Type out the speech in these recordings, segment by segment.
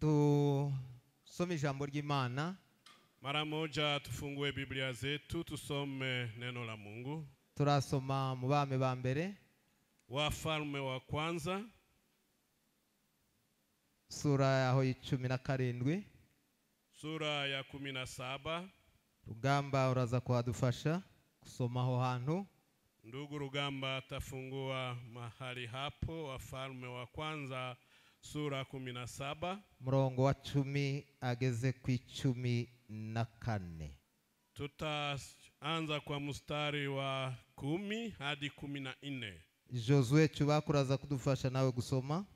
Tusome ijambo ry'Imana. Mara moja tufungue Biblia zetu tusome neno la Mungu. Turasoma mu bami ba mbere, Wafalme wa kwanza, sura yaho 17, sura ya 17. Rugamba uraza kuhadufasha kusoma aho hantu. Ndugu Rugamba atafungua mahali hapo, Wafalme wa kwanza sura 17, murongo wa 10 ageze ku 14. Tutaanza kwa mstari wa 10 hadi 14. Josue Chubaka uraza kudufasha nawe gusoma.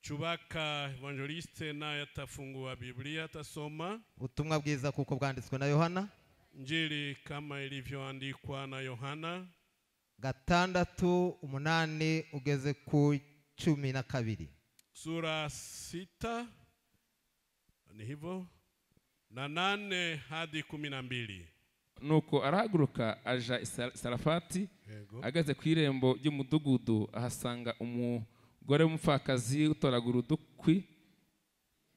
Chubaka evangeliste naye atafungua Biblia atasoma ubutumwa bwiza kuko bwanditswe na Yohana, Injili kama ilivyoandikwa na Yohana 6 8 ugeze ku 12. Sura 6 ni hivyo na 8 hadi 12. Nuko arahaguruka aja Sarafati, ageze ku irembo ry'umudugudu ahasanga umugore w'umupfakazi utoragura udukwi.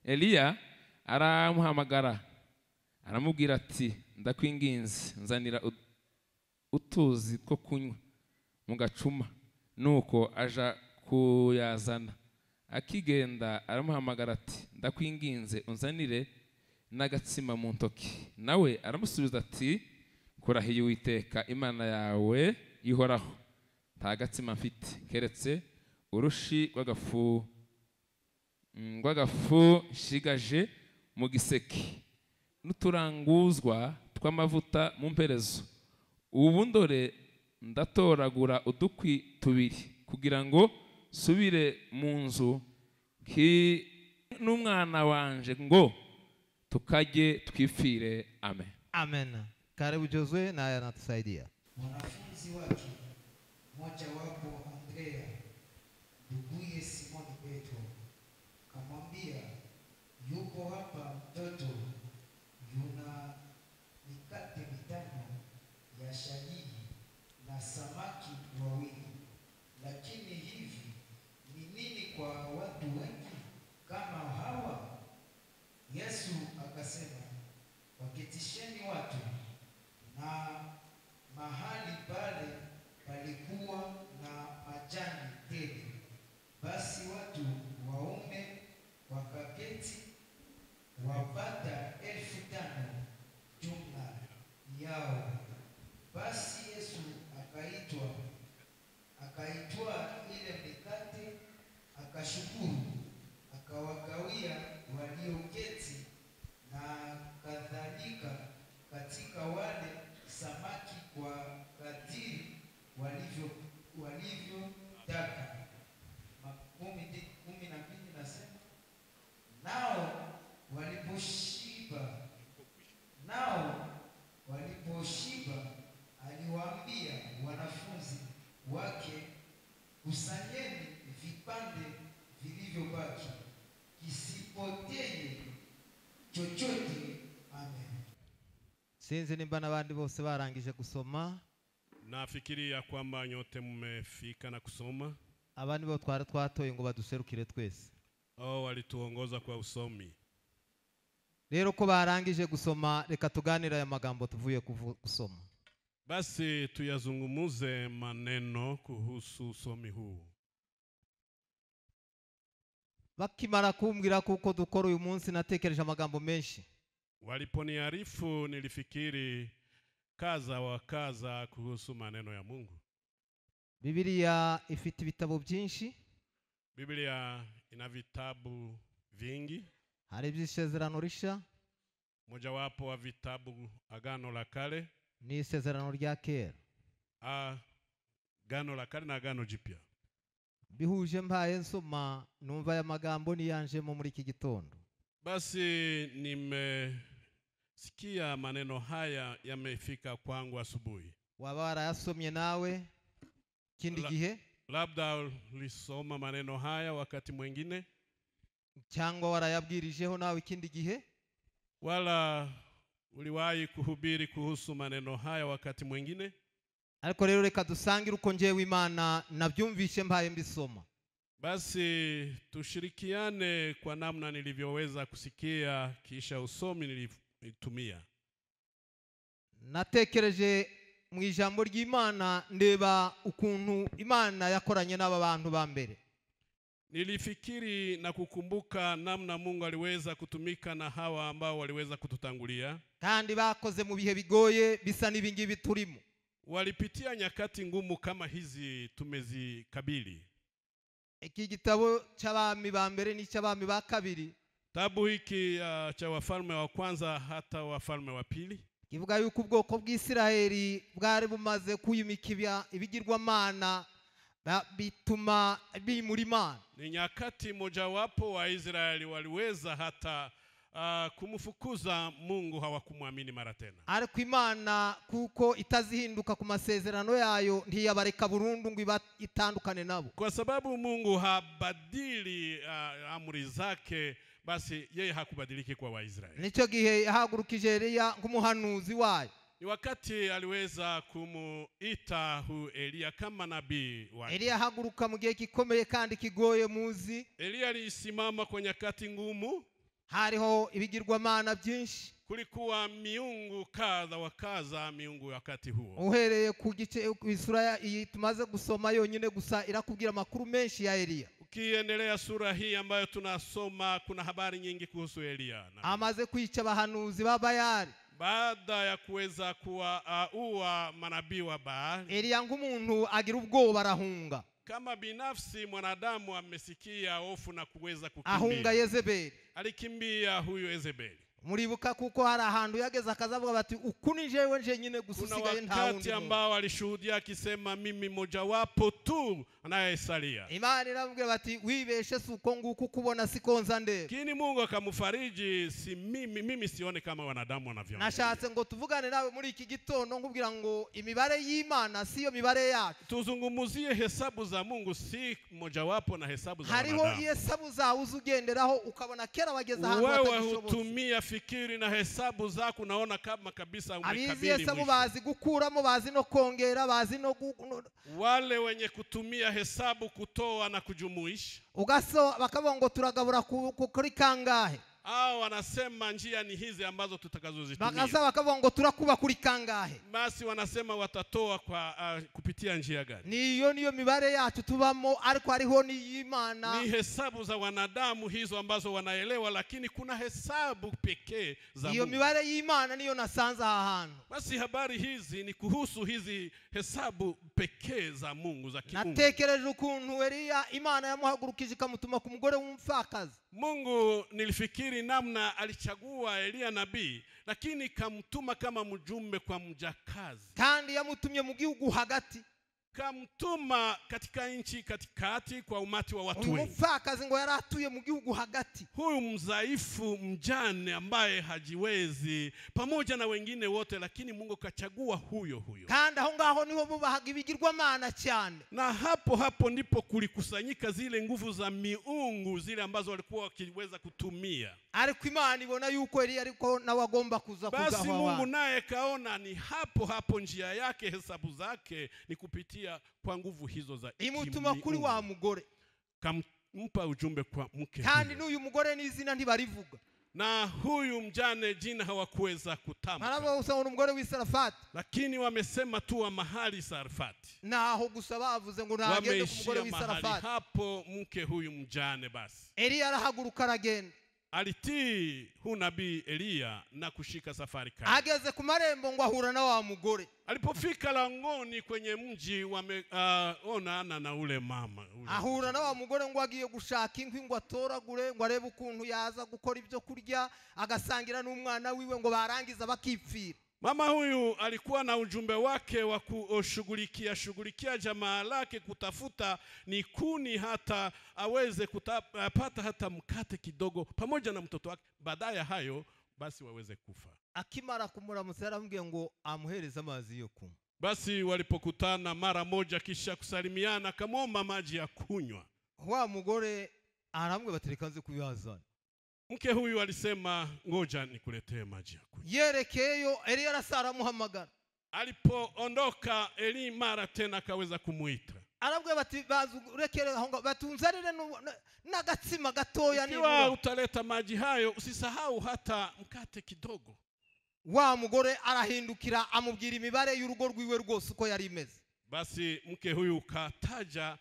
Eliya aramuhamagara aramubwira ati, ndakwinginze nzanira utuzi two kunywa mu gacuma. Nuko aja kuyazana. Akigenda aramuhamagara ati, ndakwinginze unzanire n'agatsima mu ntoki. Nawe aramusubiza ati, kurahiye Uwiteka Imana yawe ihoraho, nta gatsima mfite keretse urushi rw'agafu nshigaje mu giseke n'uturanguzwa tw'amavuta mu mperezo. Ubu ndore ndatoragura udukwi tubiri kugira ngo subire mu nzu n'umwana wanje ngo tukaje twifire. Amen. Amen. Karibu Josue naye anatusaidia. Wanafunzi wake mmoja wapo Andrea, nduguye Simoni Petro, akamwambia, yupo hapa mtoto yuna mikate mitano ya shayiri na samaki wawili, lakini hivi ni nini kwa watu wengi kama hawa? Yesu akasema, waketisheni watu. Na mahali pale palikuwa na majani tele. Basi watu waume wakaketi wapata 5,000 jumla yao. Basi Yesu akaitwa ile mikate, akashukuru, akawagawia walioketi, na kadhalika katika wale samaki kwa kadiri walivyotaka. 12 nasema, nao waliposhiba aliwaambia wanafunzi wake, kusanyeni vipande vilivyobaki kisipotee chochote. Amen. Sinzi nimba n'abandi bose barangije gusoma. Nafikiria kwamba nyote mmefika na kusoma. Abandi bo twari twatoye ngo baduserukire twese. Oh, walituongoza kwa usomi. Rero ko barangije gusoma, reka tuganire aya magambo tuvuye gusoma. Basi tuyazungumuze maneno kuhusu usomi huu. Bakimara kumbwira kuko dukora uyu munsi natekereje amagambo menshi. Waliponiarifu nilifikiri kaza wa kaza kuhusu maneno ya Mungu. Biblia ifite ibitabo byinshi. Biblia ina vitabu vingi. Hari iby'isezerano rishya, mojawapo wa vitabu Agano la Kale, ni isezerano rya kera. Agano la Kale na Agano Jipya. Bihuje mbaye nsoma numva aya magambo niyanjemo muri iki gitondo. Basi nimesikia maneno haya yamefika kwangu asubuhi. Waba warayasomye nawe kindi gihe? Labda ulisoma maneno haya wakati mwingine, cyangwa warayabwirijeho nawe ikindi gihe, wala uliwahi kuhubiri kuhusu maneno haya wakati mwingine. Ariko rero reka dusangire uko njewe Imana nabyumvishe mbaye mbisoma. Basi tushirikiane kwa namna nilivyoweza kusikia kisha usomi nilitumia. Natekereje mu ijambo ry'Imana ndeba ukuntu Imana yakoranye n'aba bantu ba mbere. Nilifikiri na kukumbuka namna Mungu aliweza kutumika na hawa ambao waliweza kututangulia. Kandi bakoze mu bihe bigoye bisa n'ibingibi turimo. Walipitia nyakati ngumu kama hizi tumezikabili. Iki gitabo cy'abami ba mbere n'icy'abami ba kabiri. Kitabu hiki cha wafalme wa kwanza hata wafalme wa pili. Kivuga yuko ubwoko bw'Isiraheli bwari bumaze kuyimika ibigirwamana bituma bimura Imana. Ni nyakati mojawapo wa Israeli waliweza hata kumfukuza Mungu, hawakumwamini mara tena. Ariko Imana kuko itazihinduka ku masezerano yayo ntiyabareka burundu ngo itandukane nabo. Kwa sababu Mungu habadili amri zake, basi yeye hakubadiliki kwa Waisraeli. Nicyo gihe yahagurukije Eliya nk'umuhanuzi wayo. Ni wakati aliweza kumuita hu Eliya kama nabii wake. Eliya haguruka mu gihe gikomeye kandi kigoye muzi. Eliya alisimama kwa nyakati ngumu. Hariho ibigirwamana byinshi. Kulikuwa miungu kadha wa kadha, miungu wakati huo. Uhereye ku gice isura iyi tumaze gusoma yonyine gusa irakubwira makuru menshi ya Eliya. Ukiendelea sura hii ambayo tunasoma kuna habari nyingi kuhusu Eliya. Amaze kwica abahanuzi ba Bayali. Baada ya kuweza kuwaua manabii wa Baali. Eliya nk'umuntu agira ubwoba arahunga. Kama binafsi mwanadamu amesikia hofu na kuweza kukimbia. Ahunga Yezebeli. Alikimbia huyu Yezebeli. Muribuka kuko hari ahantu yageze akazavuga bati ukuni jewe nje nyine gususigaye nta wundi. Wakati ambao alishuhudia akisema mimi mojawapo tu anayesalia. Imana iramubwira bati wibeshe suko nguko kubona sikonza ndebe. Lakini Mungu akamfariji, si mimi sione kama wanadamu wanavyoona. Nashatse ngo tuvugane nawe muri iki gitondo nkubwira ngo imibare y'Imana siyo mibare yacu. Tuzungumuzie hesabu za Mungu si mojawapo na hesabu za wanadamu. Hariho hesabu zawe uzugenderaho ukabona kera wageze ahantu hatagishobotse. Wewe hutumia fikiri na hesabu zako, naona kama kabisa umekabili mwisho. Abizi bazi gukuramo, bazi no kongera, bazi no wale wenye kutumia hesabu kutoa na kujumuisha. Ugaso bakavuga ngo turagabura kuri kangahe. Hao wanasema njia ni hizi ambazo tutakazozitumia. Bakaza bakavuga ngo turakuba kuri kangahe. Basi wanasema watatoa kwa kupitia njia gani. Niyo niyo mibare yacu tubamo, ariko hariho ni Imana. Ni hesabu za wanadamu hizo ambazo wanaelewa, lakini kuna hesabu pekee za Mungu. Iyo mibare y'Imana niyo nasanze aha hantu. Basi habari hizi ni kuhusu hizi hesabu pekee za Mungu za kiungu. Natekereje ukuntu Eliya Imana yamuhagurukije ikamutuma ku mugore w'umupfakazi. Mungu nilifikiri namna alichagua Eliya nabii, lakini kamtuma kama mjumbe kwa mjakazi. Kandi yamutumye mu gihugu hagati. Kamtuma katika nchi katikati kwa umati wa watu wengi. Umupfakazi ngo yaratuye mu gihugu hagati. Huyu mzaifu mjane ambaye hajiwezi pamoja na wengine wote, lakini Mungu kachagua huyo huyo. Kandi aho ngaho niho bubahaga ibigirwamana cyane. Na hapo hapo ndipo kulikusanyika zile nguvu za miungu zile ambazo walikuwa wakiweza kutumia. Ariko Imana ibona yuko Eliya ariko nawe agomba kuza kugawa. Basi Mungu naye kaona ni hapo hapo njia yake, hesabu zake ni kupitia kwa nguvu hizo za imutuma kuri wa mugore. Kampa ujumbe kwa mke. Kandi n'uyu mugore n'izina ntibarivuga. Na huyu mjane jina hawakuweza kutamka. Marabo usanga umugore w'Isarafati. Lakini wamesema tu wa mahali Sarfati. Naho gusa bavuze ngo nagende ku mugore w'Isarafati. Hapo mke huyu mjane basi. Eliya arahaguruka aragenda. Alitii hu nabii Eliya na kushika safari kali. Ageze ku marembo ngo ahura na wa mugore. Alipofika langoni kwenye mji wameonana na ule mama. Ahura na wa mugore ngo agiye gushaka inkwi ngo atoragure ngo arebe ukuntu yaza gukora ibyo kurya, agasangira n'umwana wiwe ngo barangiza bakipfira. Mama huyu alikuwa na ujumbe wake wa kushughulikia jamaa lake, kutafuta ni kuni hata aweze kupata hata mkate kidogo pamoja na mtoto wake, baadaye hayo basi waweze kufa. Akimara kumuramutsa yaramubwiye ngo amuhereze amazi yo kunywa. Basi walipokutana mara moja kisha kusalimiana, akamwomba maji ya kunywa. Wa mugore aramubwira bati reka nze kuyazana. Mke huyu alisema ngoja nikuletee maji ya kunywa. Yerekeyo Eliya arasara amuhamagara. Alipoondoka Eli mara tena akaweza kumuita. Arabwira bati bazurekere aho ngaho batunzanire n'agatsima gatoya. Ikiwa Nibura utaleta maji hayo, usisahau hata mkate kidogo. Wa mugore arahindukira amubwira imibare y'urugo rwiwe rwose uko yari imeze. Basi mke huyu kataja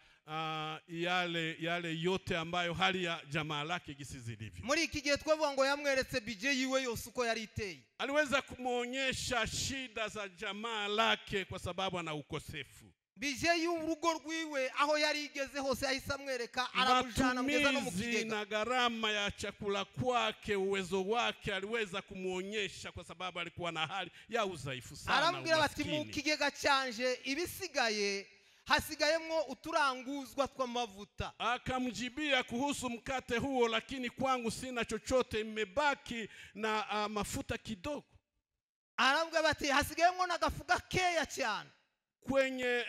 yale yote ambayo hali ya jamaa lake gisi zilivyo. Muri iki gihe twavuga ngo yamweretse budget yiwe yose uko yari iteye. Aliweza kumwonyesha shida za jamaa lake kwa sababu ana ukosefu. Budget y'urugo rwiwe aho yari igeze hose yahise amwereka, aramujana amugeza no mu Matumizi kigega. na gharama ya chakula kwake, uwezo wake aliweza kumwonyesha kwa sababu alikuwa na hali ya udhaifu sana, Arambwira bati mu umaskini. kigega cyanje ibisigaye hasigayemwo uturanguzwa tw'amavuta. Akamjibia kuhusu mkate huo, lakini kwangu sina chochote, imebaki na mafuta kidogo. Arambwira bati hasigayemwo n'agafu gakeya cyane. Kwenye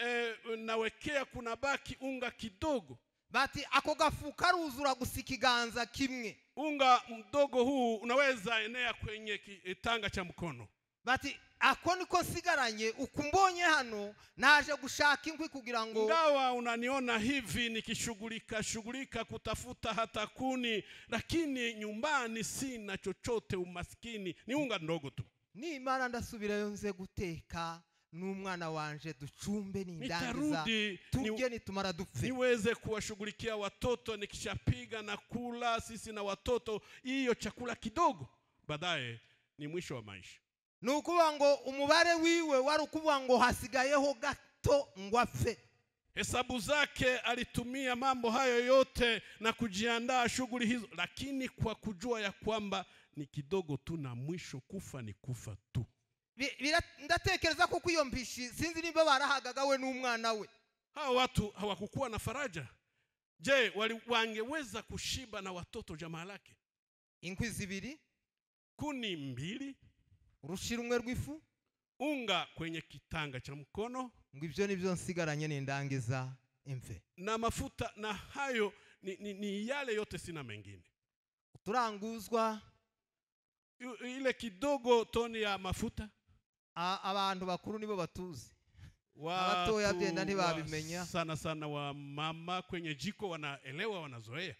nawekea kuna baki unga kidogo. Bati ako gafu karuzura gusa ikiganza kimwe. Unga mdogo huu unaweza enea kwenye kitanga cha mkono. Bati ako niko nsigaranye, ukumbonye hano naje gushaka inkwi kugira ngo Ingawa unaniona hivi nikishughulika shughulika kutafuta hata kuni, lakini nyumbani sina chochote, umaskini ni unga ndogo tu. Nimara ndasubirayo nze guteka n'umwana wanje ducumbe, nindangiza Nitarudi turye, nitumara dupfe. niweze kuwashughulikia watoto, nikishapiga na kula sisi na watoto hiyo chakula kidogo, baadaye ni mwisho wa maisha. Ni ukuvuga ngo umubare wiwe wari ukuvuga ngo hasigayeho gato ngo apfe. Hesabu zake alitumia mambo hayo yote na kujiandaa shughuli hizo, lakini kwa kujua ya kwamba ni kidogo tu na mwisho kufa ni kufa tu. Ndatekereza ko iyo mbishi sinzi niba barahagaga we n'umwana we. Hawa watu hawakukuwa na faraja. Je, wangeweza kushiba na watoto jamaa lake? Inkwi zibiri, Kuni mbili, urushi rumwe rw'ifu, unga kwenye kitanga cha mkono, ngo ibyo nibyo nsigaranye nindangiza imve. na mafuta, na hayo ni yale yote, sina mengine. Uturanguzwa Ile kidogo toni ya mafuta. Abantu bakuru nibo batuzi. Abatoya Watu byenda ntibabimenya. sana sana wa mama kwenye jiko wanaelewa, wanazoea.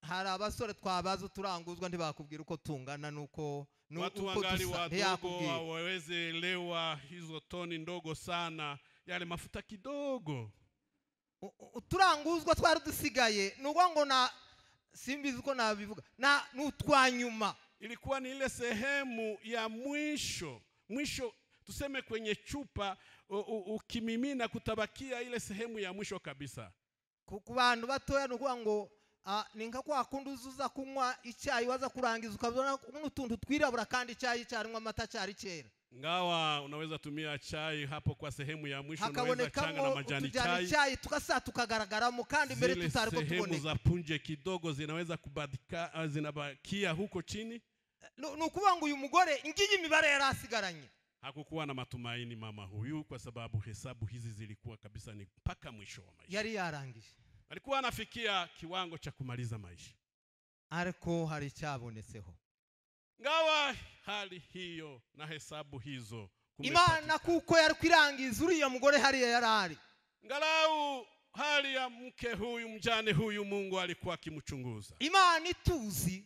Hari abasore twabaza uturanguzwa ntibakubwira uko tungana nuko Watu uko wangali dusa wadogo ntiyakubwira. hawawezi elewa hizo toni ndogo sana, yale mafuta kidogo. Uturanguzwa twari dusigaye ni ukuvuga ngo na simbizi uko nabivuga na ni utwa nyuma. Ilikuwa ni ile sehemu ya mwisho mwisho, tuseme kwenye chupa ukimimina kutabakia ile sehemu ya mwisho kabisa. Ku bantu batoya ni ukuvuga ngo ni nka kwa kundi uzuza kunywa icyayi waza kurangiza ukabona n'utuntu twirabura kandi icyayi cyarimo amata cyari cyera. Ngawa unaweza tumia chai hapo kwa sehemu ya mwisho, unaweza changa na Hakabonekamo majani utujyana chai. icyayi tugasa tukagaragaramo kandi mbere Zile tutari ko sehemu tuboneka. za punje kidogo zinaweza kubadika, zinabakia huko chini. Ni ukuvuga ngo uyu mugore ngiyi imibare yari asigaranye. Hakukuwa na matumaini mama huyu, kwa sababu hesabu hizi zilikuwa kabisa ni mpaka mwisho wa maisha. Yari yarangije. Alikuwa anafikia kiwango cha kumaliza maisha. Ariko hari icyabonetseho. Ngawa hali hiyo na hesabu hizo Imana kumepatikana. kuko yari kwirangiza uriya mugore hariya yari ari. Ngalau hali ya mke huyu, mjane huyu, Mungu alikuwa akimchunguza. Imana ituzi.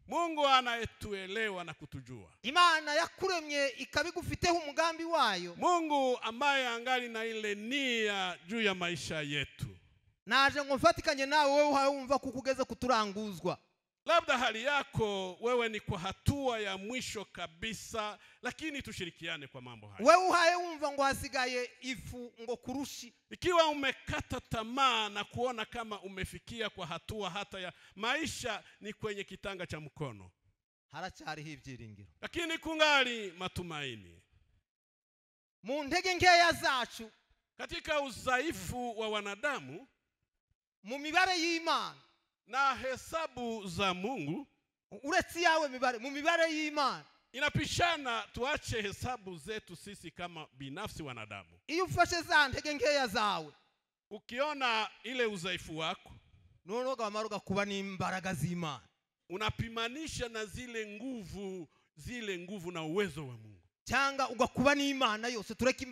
Mungu anayetuelewa na kutujua. Imana yakuremye ikabigufiteho umugambi wayo. Mungu ambaye angali na ile nia juu ya maisha yetu. Naje ngo mfatikanye nawe wowe uhawe wumva kuko ugeze kuturanguzwa. Labda hali yako wewe ni kwa hatua ya mwisho kabisa, lakini tushirikiane kwa mambo haya. Wewe uhaye wumva ngo hasigaye ifu ngo kurushi. Ikiwa umekata tamaa na kuona kama umefikia kwa hatua hata ya maisha ni kwenye kitanga cha mkono, Haracyariho ibyiringiro. lakini kungali matumaini. Mu ntege nkeya zacu, Katika udhaifu wa wanadamu mu mibare y'Imana, na hesabu za Mungu uretse iyawe mibare, mu mibare y'Imana inapishana. Tuache hesabu zetu sisi kama binafsi wanadamu. Iyo ufashe za ntege nkeya zawe, Ukiona ile udhaifu wako, noneho wamara ugakuba n'imbaraga z'Imana, unapimanisha na zile nguvu na uwezo wa Mungu. Cyangwa ugakuba n'Imana yose, tureke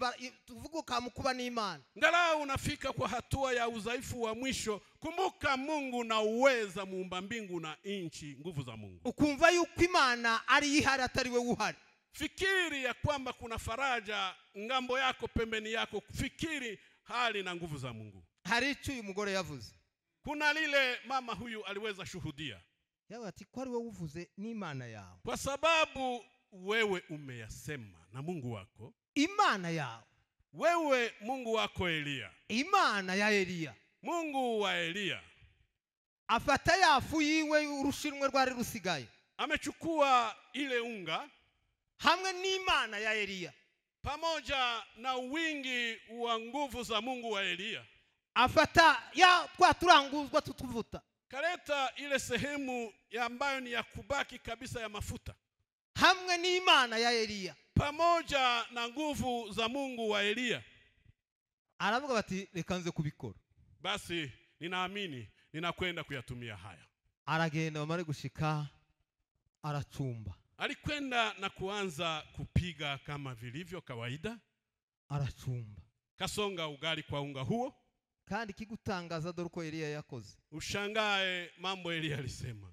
tuvuge ukamukuba n'Imana. Ngalau unafika kwa hatua ya udhaifu wa mwisho, kumbuka Mungu na uweza muumba mbingu na nchi, nguvu za Mungu. Ukumva yuko Imana ari ihari atari we uhari. Fikiri ya kwamba kuna faraja ngambo yako, pembeni yako, fikiri hali na nguvu za Mungu. Hari icyo uyu mugore yavuze. Kuna lile mama huyu aliweza shuhudia. Yawe ati ko ari wowe uvuze n'Imana yawe. Kwa sababu wewe umeyasema na Mungu wako. Imana yawe. Wewe Mungu wako Elia. Imana ya Elia. Mungu wa Elia. Afata yafu yiwe urushinwe rwari rusigaye. Amechukua ile unga hamwe n'Imana ya Elia pamoja na wingi wa nguvu za Mungu wa Elia. Afata ya twa turanguzwa tutuvuta. Kaleta ile sehemu ya ambayo ni ya kubaki kabisa ya mafuta. Hamwe n'Imana ya Elia pamoja na nguvu za Mungu wa Elia. Aravuga bati reka nze kubikora. Basi ninaamini ninakwenda kuyatumia haya. Aragenda bamare gushika aracumba. Alikwenda na kuanza kupiga kama vilivyo kawaida. Aracumba. Kasonga ugali kwa unga huo. Kandi kigutangaza dore uko Elia yakoze. Ushangae mambo Elia alisema.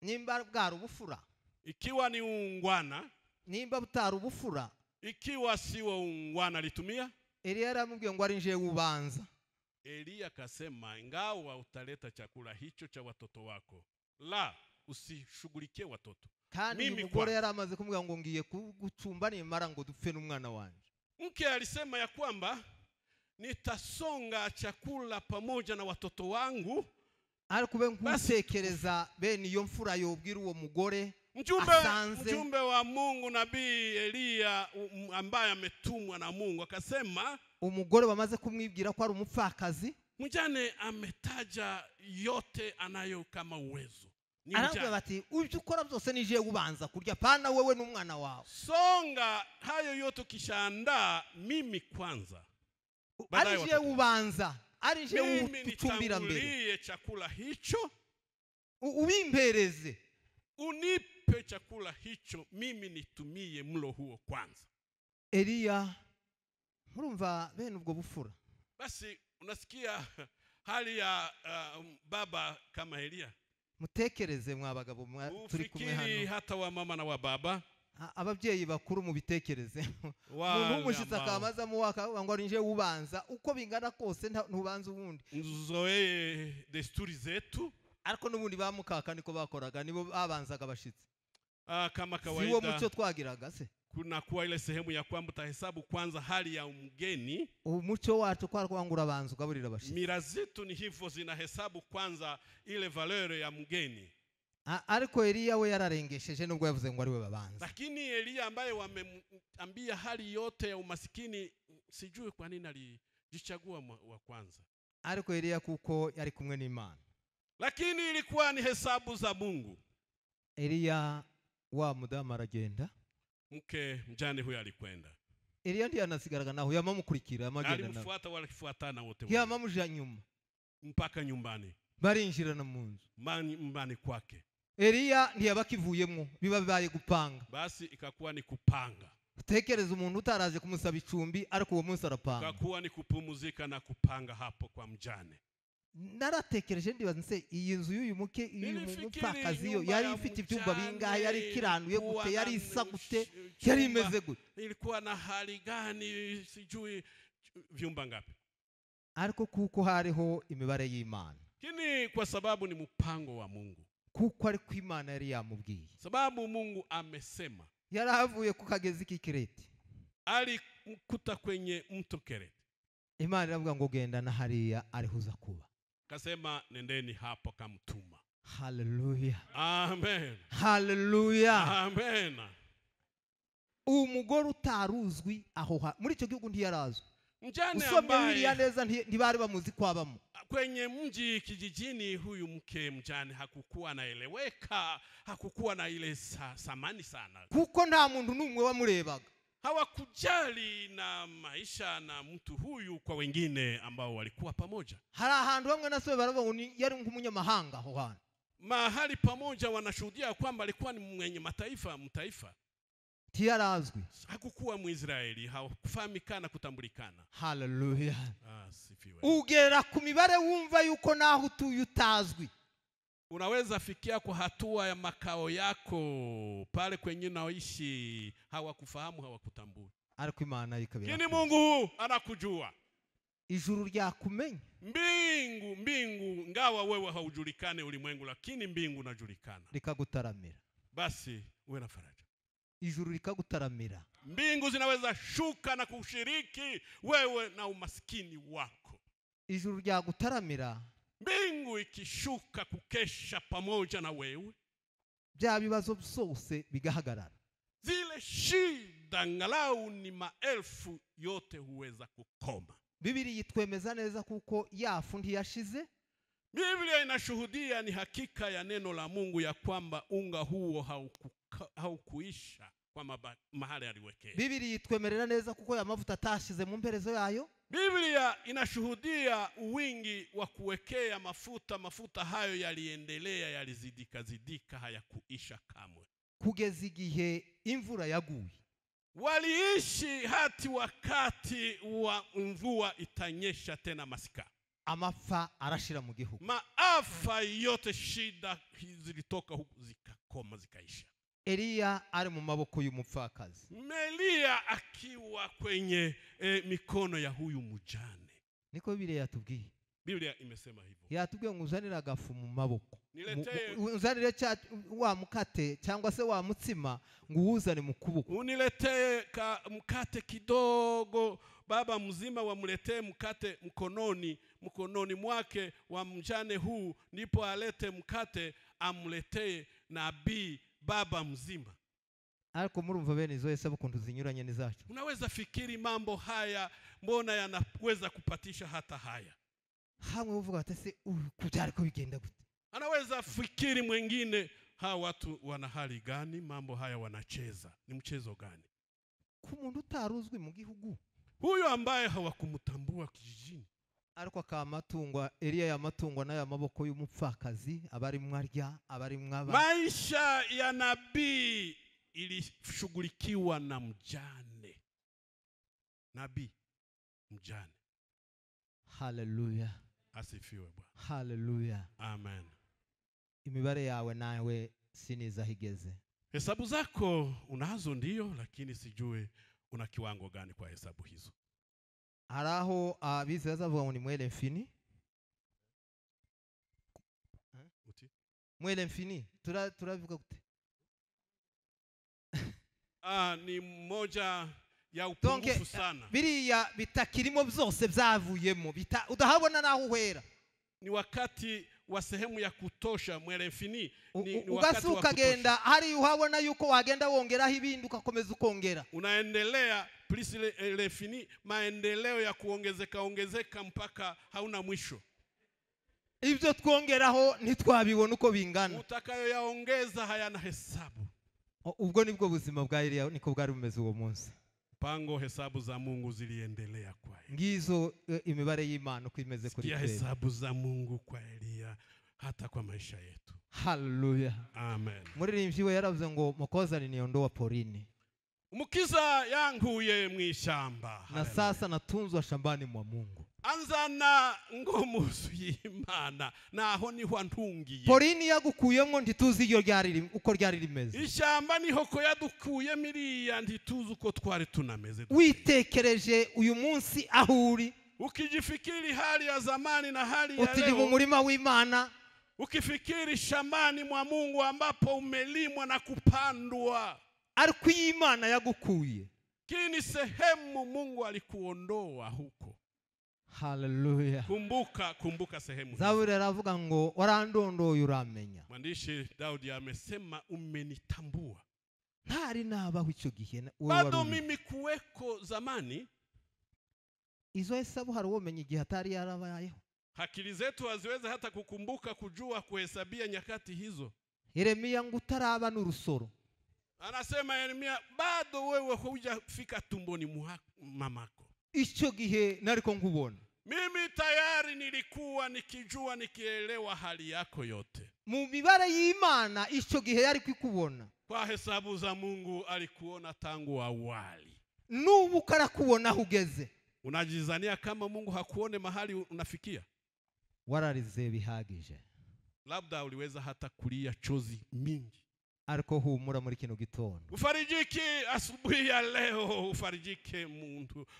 Nimba bwari ubufura. Ikiwa ni ungwana, nimba butari ubufura, ikiwa siwo ungwana alitumia, Elia aramubwiye ngo ari nje ubanza. Elia akasema ingawa utaleta chakula hicho cha watoto wako, la usishughulikie watoto. Kandi umugore yaramaze kumubwira ngo ngiye kugucumba nimara ngo dupfe n'umwana wanje. Mke alisema ya kwamba nitasonga chakula pamoja na watoto wangu. Ariko ube nkutekereza bene iyo mfura yobwira uwo mugore. Mjumbe wa Mungu nabii Elia ambaye ametumwa na Mungu akasema umugore bamaze kumwibwira ko ari umupfakazi, mjane ametaja yote anayo kama uwezo. Aravuga bati ibyo ukora byose nije ubanza kurya pana wewe n'umwana wawe. Songa hayo yote ukishaandaa mimi kwanza. Arije ubanza, arije utumbira mbere. Chakula hicho ubimpereze. Unipe chakula hicho mimi nitumie mlo huo kwanza. Elia murumva bene ubwo bufura. Basi unasikia hali ya baba kama Elia. Mutekereze mwa bagabo turi kumwe hano. Hata wa mama na wa baba. Ababyeyi bakuru mubitekereze. Umuntu umushitsa akamaza mu waka ngo ari nje ubanza uko bingana kose ntubanza ubundi. Nzoe desturi zetu. Ariko nubundi bamukaka niko bakoraga nibo babanzaga bashitsi. Kama kawaida. Siwo muco twagiraga se. Kuna kuwa ile sehemu ya kwamba utahesabu kwanza hali ya mgeni. Umuco wacu kwara banza ugaburira bashitsi. Mira zetu ni hivyo zinahesabu kwanza ile valeur ya mgeni. Ariko Elia we yararengesheje nubwo yavuze ngo ari we babanza. Lakini Elia ambaye wameambia hali yote ya umasikini, sijui kwa nini alijichagua wa kwanza. Ariko Elia kuko yari kumwe n'Imana. Lakini ilikuwa ni hesabu za Mungu. Elia wa mudamu aragenda. Mke mjane huyo alikwenda. Elia ndiye anasigaraga naho yamamukurikira amagenda nawe. Alimfuata walifuatana wote. Yamamuja nyuma mpaka nyumbani. Barinjirana mu nzu. Nyumbani kwake. Elia ntiyabakivuyemo biba bibaye gupanga. Basi ikakuwa ni kupanga. Utekereza umuntu utaraje kumusaba icumbi ariko uwo munsi arapanga. Ikakuwa ni kupumuzika na kupanga hapo kwa mjane. Naratekereje ndibaza nse iyi nzu y'uyu muke uyu mupfakazi yo yari ifite ibyumba bingahe, yari kiranuye gute, yari isa gute, yari imeze gute, ilikuwa na hali gani, sijui vyumba ngapi. Ariko kuko hariho imibare y'Imana. Lakini kwa sababu ni mpango wa Mungu. Kuko ari ku Imana yari yamubwiye. Sababu Mungu amesema. Yaravuye ku kagezi k'Ikireti. Alikuta kwenye mto Kereti. Imana iravuga ngo genda na hariya arihuza kuba. Kasema nendeni hapo kamtuma. Hallelujah. Amen. Hallelujah. Amen. Umugore utaruzwi aho muri icyo gihugu ntiyarazwi. Mjane ambaye neza ntibari bamuzi kwabamo. Kwenye mji kijijini huyu mke mjane hakukuwa anaeleweka, hakukuwa na ile samani sana. Kuko nta muntu numwe wamurebaga. Hawakujali na maisha na mtu huyu kwa wengine ambao walikuwa pamoja. Hari ahantu bamwe naswe baravuga ngo yari nk'umunyamahanga aho hantu. Mahali pamoja wanashuhudia kwamba alikuwa ni mwenye mataifa, mtaifa. Ntiyarazwi. Hakukuwa Mwisraeli, hakufahamikana, kutambulikana. Haleluya. Sifiwe. Ugera ku mibare wumva yuko naho utuye utazwi. Unaweza fikia kwa hatua ya makao yako pale kwenye unaoishi, hawakufahamu, hawakutambui. Ariko Imana ikabira. Lakini Mungu anakujua. Ijuru ryakumenya. Mbingu ngawa wewe haujulikane ulimwengu, lakini mbingu unajulikana. Rikagutaramira. Basi uwe na faraja. Ijuru rikagutaramira. Mbingu zinaweza shuka na kushiriki wewe na umaskini wako. Ijuru ryagutaramira. Mbingu ikishuka kukesha pamoja na wewe, bya bibazo byose bigahagarara. Zile shida angalau ni maelfu yote huweza kukoma. Biblia yitwemeza neza kuko yafu ntiyashize. Biblia inashuhudia ni hakika ya neno la Mungu ya kwamba unga huo haukuisha kwa mahali aliwekea. Biblia yitwemerera neza kuko ya mavuta atashize mu mperezo yayo. Biblia inashuhudia wingi wa kuwekea mafuta, mafuta hayo yaliendelea, yalizidika zidika, hayakuisha kamwe. Kugeza igihe imvura yaguye. Waliishi hati wakati wa mvua itanyesha tena masika. Amafa arashira mu gihugu. Maafa yote, shida zilitoka huku zikakoma, zikaisha. Eliya ari mu maboko y'umupfakazi. Eliya akiwa kwenye mikono ya huyu mjane. Niko Biblia yatubwiye. Biblia imesema hivyo. Yatubwiye ngo uzanire agafu mu maboko. Niletee, uzanire wa mukate cyangwa se wa mutsima ngo uwuzane mu kuboko. Uniletee ka mkate kidogo, baba mzima wamletee mkate mkononi mwake wa mjane huu, ndipo alete mkate amletee nabii baba mzima. Ariko murumva bene izo hesabu kuntu zinyuranye n'izacu. Unaweza fikiri mambo haya mbona yanaweza kupatisha hata haya. Hamwe uvuga ati se kubyari ko bigenda gute. Anaweza fikiri mwingine, hawa watu wana hali gani, mambo haya wanacheza, ni mchezo gani? Ku muntu utaruzwi mu gihugu, huyo ambaye hawakumtambua kijijini, ariko akamatungwa Eliya yamatungwa nayo amaboko y'umupfakazi abari mwarya abari mwaba. Maisha ya nabii ilishughulikiwa na mjane. Nabii mjane. Haleluya. Asifiwe Bwana. Haleluya. Amen. Imibare yawe nawe siniza higeze. Hesabu zako unazo ndio, lakini sijue una kiwango gani kwa hesabu hizo. Haraho abize bazavuga ngo ni mwele mfini. Uti? Mwele mfini. Turavuga gute? Ni moja ya upungufu sana. Biriya bitakirimo byose byavuyemo, udahabona naho uhera. Ni wakati wa sehemu ya kutosha mwele mfini, ni wakati wa kugenda hari uhabona yuko wagenda wongeraho ibindi ukakomeza ukongera. Unaendelea plus le fini, maendeleo ya kuongezeka ongezeka mpaka hauna mwisho. Ibyo twongeraho ntitwabibona uko bingana. Utakayoyaongeza hayana hesabu. Ubwo nibwo buzima bwa Eliya niko bwari bumeze uwo munsi. Pango hesabu za Mungu ziliendelea kwa Eliya. Ngizo imibare y'Imana uko imeze kuri twebwe. Hesabu za Mungu kwa Eliya hata kwa maisha yetu. Haleluya. Amen. Muririmbyi we yaravuze ngo Mukozi aliniondoa porini. Umukiza yanguye mwishamba. Na sasa natunzwa shambani mwa Mungu. Anzana ngo muzu y'Imana naho niho antungiye. Porini yagukuyemo ntituzi iyo ryari uko ryari rimeze. Ishamba niho ko yadukuye miriya ntituzi uko twari tunameze. Witekereje uyu munsi aho uri. Ukijifikiri hali ya zamani na hali ya leo. Utiri mu murima w'Imana. Ukifikiri shambani mwa Mungu ambapo umelimwa na kupandwa. Ariko Imana yagukuye. Kini sehemu Mungu alikuondoa huko. Haleluya. Kumbuka sehemu. Zaburi aravuga ngo warandondoye uramenya. Mwandishi Daudi amesema umenitambua. Ntari nabaho icyo gihe. Bado mimi kuweko zamani. Izo hesabu hari uwo igihe atari yarabayeho. Akili zetu haziwezi hata kukumbuka kujua kuhesabia nyakati hizo. Yeremia ngo utaraba n'urusoro. Anasema Yeremia bado wewe hujafika tumboni mwa mamako. Icyo gihe nariko nkubona. Mimi tayari nilikuwa nikijua nikielewa hali yako yote. Mu mibare y'Imana icyo gihe yari kwikubona. Kwa hesabu za Mungu alikuona tangu awali. N'ubu karakubona aho ugeze. Unajizania kama Mungu hakuone mahali unafikia? Wararize bihagije. Labda uliweza hata kulia chozi mingi. Ariko humura muri kino gitondo. Ufarijike asubuhi ya leo, ufarijike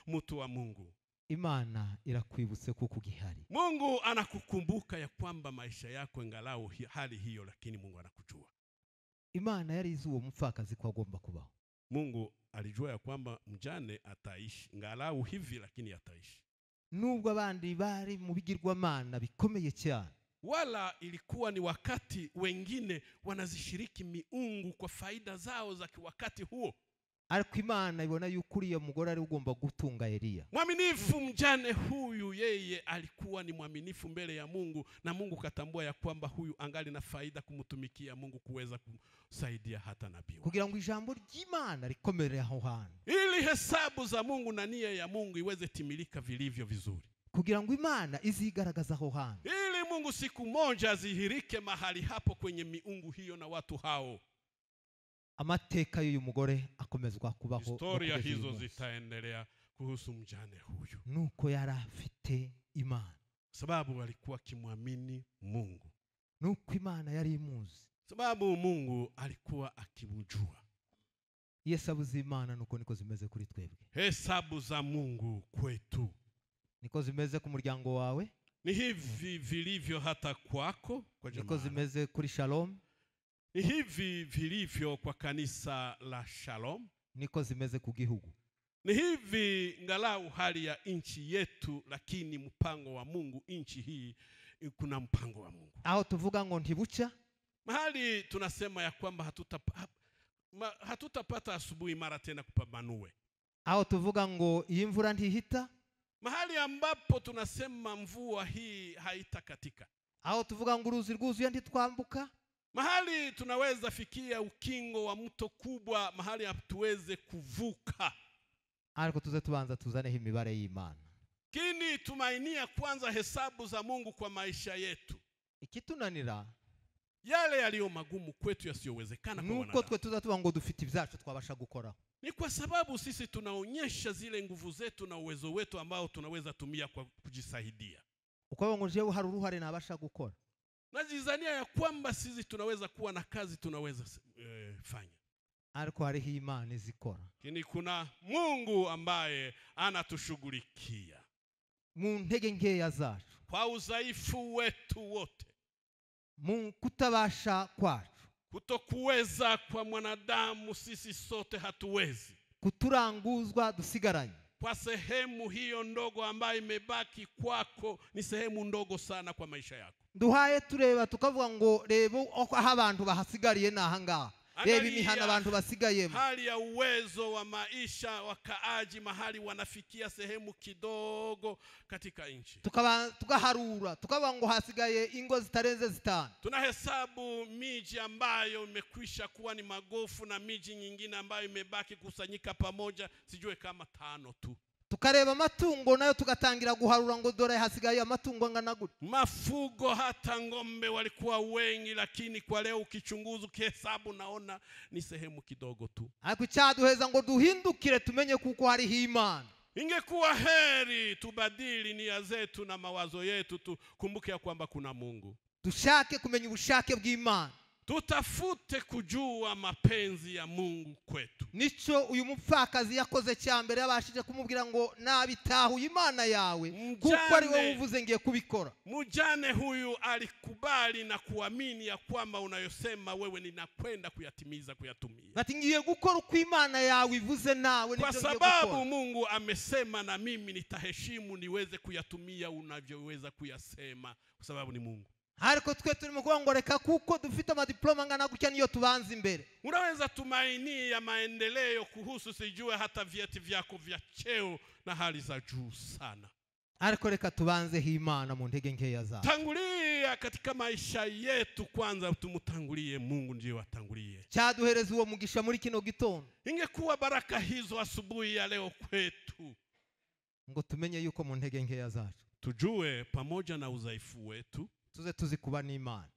mtu wa Mungu. Imana irakwibutse kuko ugihari. Mungu anakukumbuka ya kwamba maisha yako angalau hali hiyo, lakini Mungu anakujua. Imana yari izi uwo mupfakazi ko agomba kubaho. Mungu alijua ya kwamba mjane ataishi angalau hivi, lakini ataishi. Nubwo abandi bari mu bigirwamana bikomeye cyane, wala ilikuwa ni wakati wengine wanazishiriki miungu kwa faida zao za wakati huo. Ariko Imana ibona yuko uriya mugore ari ugomba gutunga Eliya. Mwaminifu mjane huyu, yeye alikuwa ni mwaminifu mbele ya Mungu, na Mungu katambua ya kwamba huyu angali na faida kumtumikia Mungu, kuweza kusaidia hata nabii. Kugira ngo ijambo ry'Imana rikomere aho hantu. Ili hesabu za Mungu na nia ya Mungu iweze timilika vilivyo vizuri. Kugira ngo Imana izigaragaza aho hantu. Ili Mungu siku moja azihirike mahali hapo kwenye miungu hiyo na watu hao. Amateka y'uyu mugore akomezwa kubaho. Historia hizo zitaendelea kuhusu mjane huyu. Nuko yarafite Imana. Sababu alikuwa kimwamini Mungu. Nuko Imana yari imuzi. Sababu Mungu alikuwa akimjua. Hesabu z'Imana nuko niko zimeze kuri twebwe. Hesabu za Mungu kwetu. Niko zimeze ku muryango wawe. Ni hivi vilivyo hata kwako, kwa jamaa. Niko zimeze kuri Shalom. Ni hivi vilivyo kwa kanisa la Shalom. Niko zimeze ku gihugu. Ni hivi ngalau hali ya nchi yetu, lakini mpango wa Mungu nchi hii, kuna mpango wa Mungu. Aho tuvuga ngo ntibuca? Mahali tunasema ya kwamba hatutapata asubuhi mara tena kupambanue. Aho tuvuga ngo iyi mvura ntihita? Mahali ambapo tunasema mvua hii haitakatika. Aho tuvuga ngo uruzi rwuzuye ntitwambuka? Mahali tunaweza fikia ukingo wa mto kubwa, mahali hatuweze kuvuka. Ariko tuze tubanza tuzaneho imibare y'Imana. Kini tumainia kwanza hesabu za Mungu kwa maisha yetu. Ikitunanira yale yaliyo magumu kwetu yasiyowezekana kwa wanadamu. Nuko twe tuza tuba ngo dufite ibyacu twabasha gukora. Ni kwa sababu sisi tunaonyesha zile nguvu zetu na uwezo wetu ambao tunaweza tumia kwa kujisaidia. Uko ngo jewe hari uruhare nabasha gukora. Najizania ya kwamba sisi tunaweza kuwa na kazi tunaweza fanya. Ariko hariho Imana izikora. Lakini kuna Mungu ambaye anatushughulikia. Mu ntege nkeya zacu. Kwa udhaifu wetu wote. Mu kutabasha kwacu. Kutokuweza kwa mwanadamu, sisi sote hatuwezi. Kuturanguzwa dusigaranye. Kwa sehemu hiyo ndogo ambayo imebaki kwako, ni sehemu ndogo sana kwa maisha yako. Duhaye tureba tukavuga ngo reba aho abantu bahasigariye nahangaha. Reba imihana abantu basigayemo. Hali ya uwezo wa maisha wakaaji mahali wanafikia sehemu kidogo katika nchi. Tukaharura tukavuga ngo hasigaye ingo zitarenze 5. Tunahesabu miji ambayo imekwisha kuwa ni magofu na miji nyingine ambayo imebaki kusanyika pamoja, sijue kama 5 tu. Tukareba amatungo nayo tugatangira guharura ngo dore hasigaye amatungo angana gute. Mafugo hata ng'ombe walikuwa wengi, lakini kwa leo ukichunguza ukihesabu naona ni sehemu kidogo tu. Ariko cyaduheza ngo duhindukire tumenye kuko hariho Imana. Ingekuwa heri tubadili nia zetu na mawazo yetu, tukumbuke ya kwamba kuna Mungu. Dushake kumenya ubushake bw'Imana. Tutafute kujua mapenzi ya Mungu kwetu. Nico uyu mupfakazi yakoze cyambere yabashije kumubwira ngo nabitahuye Imana yawe kuko ari wowe uvuze ngiye kubikora. Mjane huyu alikubali na kuamini ya kwamba unayosema wewe ninakwenda kuyatimiza, kuyatumia. Bati ngiye gukora uko Imana yawe ivuze nawe nibyo ngiye gukora. Kwa sababu Mungu amesema na mimi nitaheshimu niweze kuyatumia unavyoweza kuyasema, kwa sababu ni Mungu. Ariko twe turimo kuvuga ngo reka kuko dufite amadiploma angana gutya niyo tubanza imbere. Unaweza tumaini ya maendeleo kuhusu sijue hata vyeti vyako vya cheo na hali za juu sana. Ariko reka tubanze Imana mu ntege nkeya zacu. Tangulia katika maisha yetu kwanza, tumutangulie Mungu ndiye atangulie. Cyaduhereza uwo mugisha muri kino gitondo. Ingekuwa baraka hizo asubuhi ya leo kwetu. Ngo tumenye yuko mu ntege nkeya zacu. Tujue pamoja na udhaifu wetu, tuze tuzi kuba n'Imana.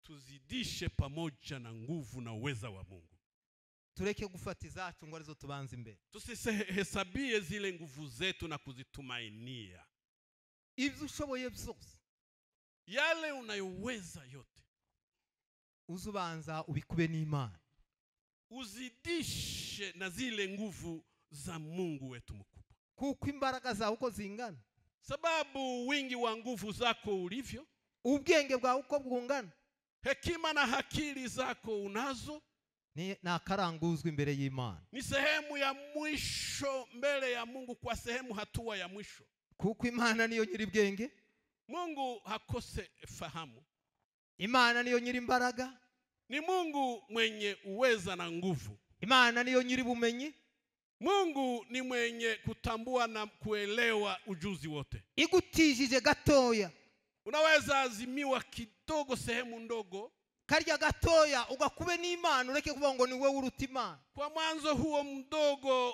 Tuzidishe pamoja na nguvu na uweza wa Mungu. Tureke gufata izacu ngo arizo tubanze imbere. Tusihesabie zile nguvu zetu na kuzitumainia. Ibyo ushoboye byose, yale unayoweza yote, uzubanza ubikube n'Imana, uzidishe na zile nguvu za Mungu wetu mkubwa. Kuko imbaraga zawe uko zingana, sababu wingi wa nguvu zako ulivyo, ubwenge bwawe uko bwungana, hekima na akili zako unazo, ni nakaranguzwa imbere y'Imana, ni sehemu ya mwisho mbele ya Mungu, kwa sehemu hatua ya mwisho. Kuko Imana niyo nyiri bwenge, Mungu hakose fahamu, Imana niyo nyiri imbaraga, ni Mungu mwenye uweza na nguvu, Imana niyo nyiri bumenyi, Mungu ni mwenye kutambua na kuelewa ujuzi wote. Igutijije gatoya, unaweza azimiwa kidogo, sehemu ndogo, karya gatoya ugakube n'Imana, ureke kuvuga ngo ni wewe uruta Imana. Kwa mwanzo huo mdogo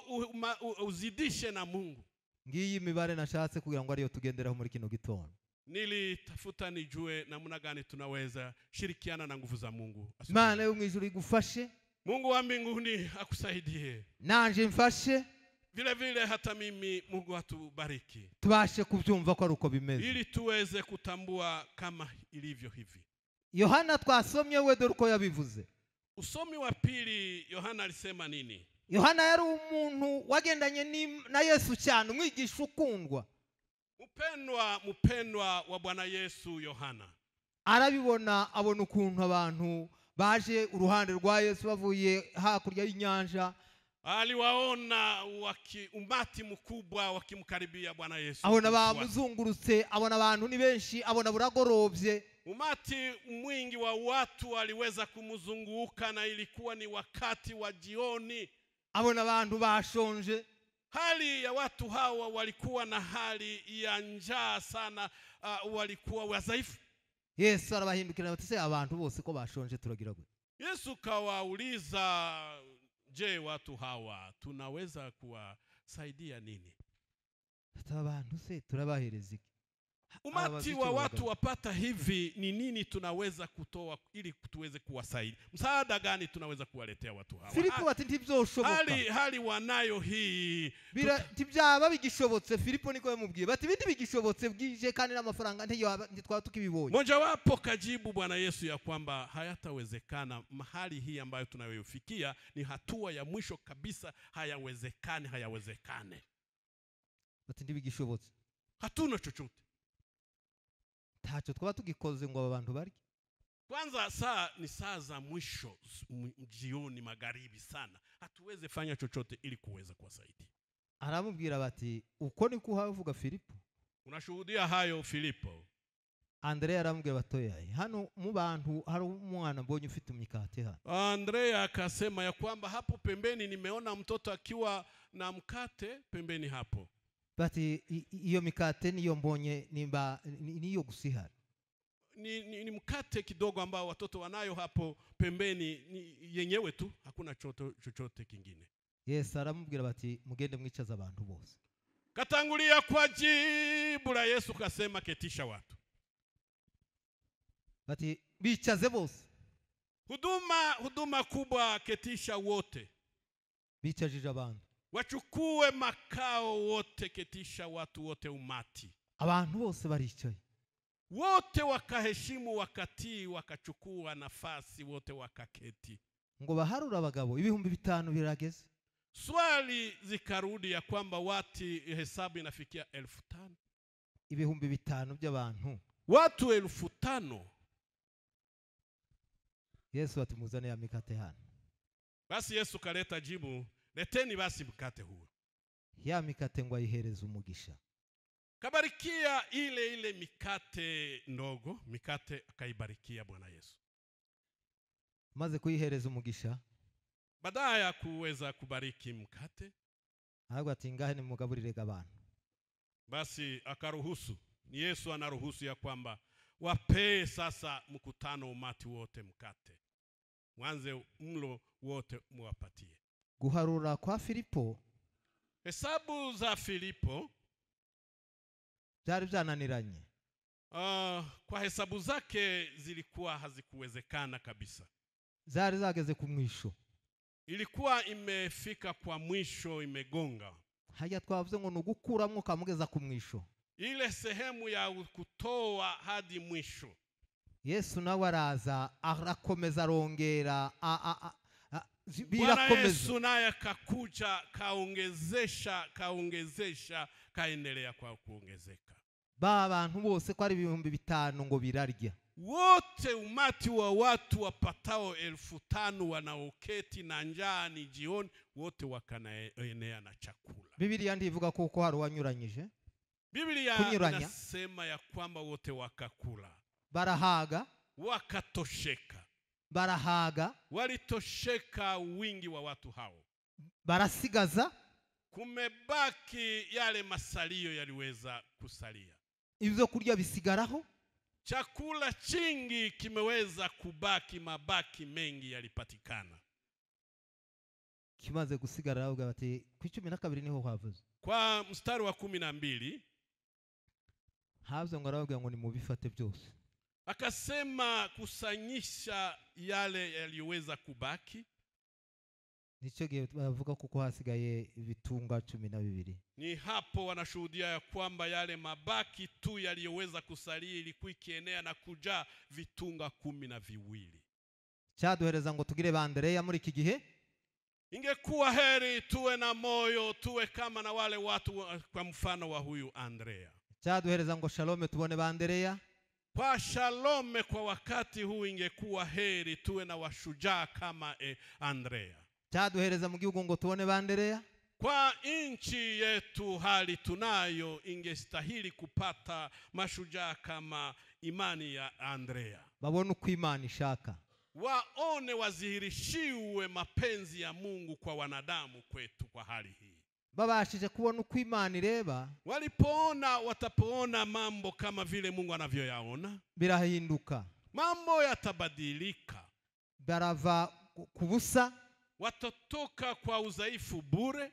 uzidishe na Mungu. Ngiyi imibare nashatse kugira ngo ariyo tugenderaho muri kino gitondo. Nilitafuta nijue namna gani tunaweza shirikiana na nguvu za Mungu. Imana yo mwijuru igufashe. Mungu wa mbinguni akusaidie. Nanje mfashe. Vile vile hata mimi Mungu atubariki. Tubashe kubyumva ko aruko bimeze. Ili tuweze kutambua kama ilivyo hivi. Yohana twasomye we dore uko yabivuze. Usomi wa pili Yohana alisema nini? Yohana yari umuntu wagendanye na Yesu cyane, umwigisha ukundwa. Mpendwa wa Bwana Yesu Yohana. Arabibona, abona ukuntu abantu baje uruhande rwa Yesu bavuye hakurya y'inyanja. Aliwaona umati mkubwa wakimkaribia Bwana Yesu. Abona bamuzungurutse, abona abantu ni benshi, abona buragorobye. Umati mwingi wa watu waliweza kumzunguka na ilikuwa ni wakati wa jioni. Abona abantu bashonje. Hali ya watu hawa walikuwa na hali ya njaa sana, walikuwa wadhaifu. Yesu arabahindukira bati se abantu bose ko bashonje turagira gute? Yesu kawauliza, je, watu hawa tunaweza kuwasaidia nini? Abantu se turabahereza iki? Umati wa watu wapata hivi, ni nini tunaweza kutoa ili tuweze kuwasaidia? Msaada gani tunaweza kuwaletea watu hawa? Filipo ati ntibyoshoboka. Hali wanayo hii. Ntibyaba bigishobotse. Filipo niko yamubwiye. Bati bindi bigishobotse bwije kandi n'amafaranga ntitwaba tukibibonye. Mmoja wapo kajibu Bwana Yesu ya kwamba hayatawezekana. Mahali hii ambayo tunayofikia ni hatua ya mwisho kabisa, hayawezekani, hayawezekane. Bati ntibigishobotse. Hatuna chochote. Ntacyo twaba tugikoze ngo abantu barye. Kwanza saa ni saa za mwisho, jioni, magharibi sana. Hatuweze fanya chochote ili kuweza kuwasaidia. Aramubwira bati uko ni kuhavuga Filipo. Unashuhudia hayo Filipo? Andrea aramubwira batoya, hano mu bantu hari umwana mbonye ufite imikate hano. Andrea akasema ya kwamba hapo pembeni nimeona mtoto akiwa na mkate pembeni hapo. Bati iyo mikate niyo mbonye nimba niyo gusihara. Ni mkate kidogo ambao watoto wanayo hapo pembeni, ni yenyewe tu, hakuna chochote kingine. Yesu aramubwira bati mugende mwicaza abantu bose. Katangulia kwa jibu la Yesu kasema ketisha watu. Bati bicaze bose. Huduma kubwa, ketisha wote. Bicajije abantu. Wachukue makao wote, ketisha watu wote, umati. Abantu bose baricaye. Wote wakaheshimu, wakatii, wakachukua nafasi, wote wakaketi. Ngo baharura abagabo 5,000 birageze. Swali zikarudi ya kwamba wati hesabu inafikia 5,000. 5,000 by'abantu. Watu 5,000. Yesu atimuzane ya mikate hano. Basi Yesu kaleta jibu, leteni basi mkate huo. Ya mikate ngo ayihereze umugisha. Kabarikia ile mikate ndogo, mikate akaibarikia Bwana Yesu. Maze kuyihereza umugisha. Baada ya kuweza kubariki mkate, ahubwo ati ngahe nimugaburire abantu. Basi akaruhusu, ni Yesu anaruhusu ya kwamba wapee sasa mkutano umati wote mkate. Mwanze mlo wote muwapatie. Guharura kwa Filipo, hesabu za Filipo byari byananiranye. Kwa hesabu zake zilikuwa hazikuwezekana kabisa. Zari zageze ku mwisho. Ilikuwa imefika kwa mwisho, imegonga. Hajya twavuze ngo nugukuramwo kamugeza ku mwisho. Ile sehemu ya kutoa hadi mwisho. Yesu nawe araza arakomeza arongera Bwana Yesu naye akakuja kaongezesha kaongezesha kaendelea kwa kuongezeka. Ba bantu bose ko ari 5000 ngo birarya. Wote umati wa watu wapatao 5000 wanaoketi na njaa ni jioni, wote wakanaenea na chakula. Biblia ndivuga kuko hari wanyuranyije. Biblia inasema ya kwamba wote wakakula. Barahaga, wakatosheka. Barahaga, walitosheka wingi wa watu hao. Barasigaza, kumebaki yale masalio yaliweza kusalia. Ibyo kurya bisigaraho. Chakula chingi kimeweza kubaki, mabaki mengi yalipatikana. Kimaze gusigara aravuga bati ku 12 niho havuze. Kwa mstari wa 12 havuze ngo aravuga ngo nimubifate byose. Akasema kusanyisha yale yaliyoweza kubaki. Nicyo gihe bavuga kuko hasigaye ibitunga 12. Ni hapo wanashuhudia ya kwamba yale mabaki tu yaliyoweza kusalia ilikuwa ikienea na kujaa vitunga 12. Cyaduhereza ngo tugire bandereya muri iki gihe. Ingekuwa heri tuwe na moyo, tuwe kama na wale watu kwa mfano wa huyu Andrea. Cyaduhereza ngo Shalome tubone bandereya. Kwa Shalome kwa wakati huu ingekuwa heri tuwe na washujaa kama Andrea. Cyaduhereza mu gihugu ngo tubone bandereya. Kwa nchi yetu hali tunayo ingestahili kupata mashujaa kama imani ya Andrea. Babone uko Imana ishaka. Waone wazihirishiwe mapenzi ya Mungu kwa wanadamu kwetu kwa hali hii. Babashije kubona uko Imana ireba. Walipoona watapoona mambo kama vile Mungu anavyoyaona. Birahinduka. Mambo yatabadilika. Barava kubusa. Watatoka kwa udhaifu bure.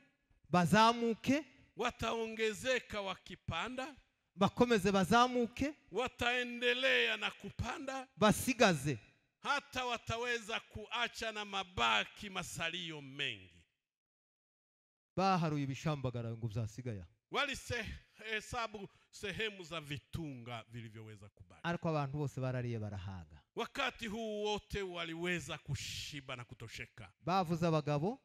Bazamuke. Wataongezeka wakipanda. Bakomeze bazamuke. Wataendelea na kupanda. Basigaze. Hata wataweza kuacha na mabaki masalio mengi. Baharuye ibishambagara ngo byasigaya. Walihesabu sehemu za vitunga vilivyoweza kubaki. Ariko abantu bose barariye barahaga. Wakati huu wote waliweza kushiba na kutosheka. Bavuze abagabo.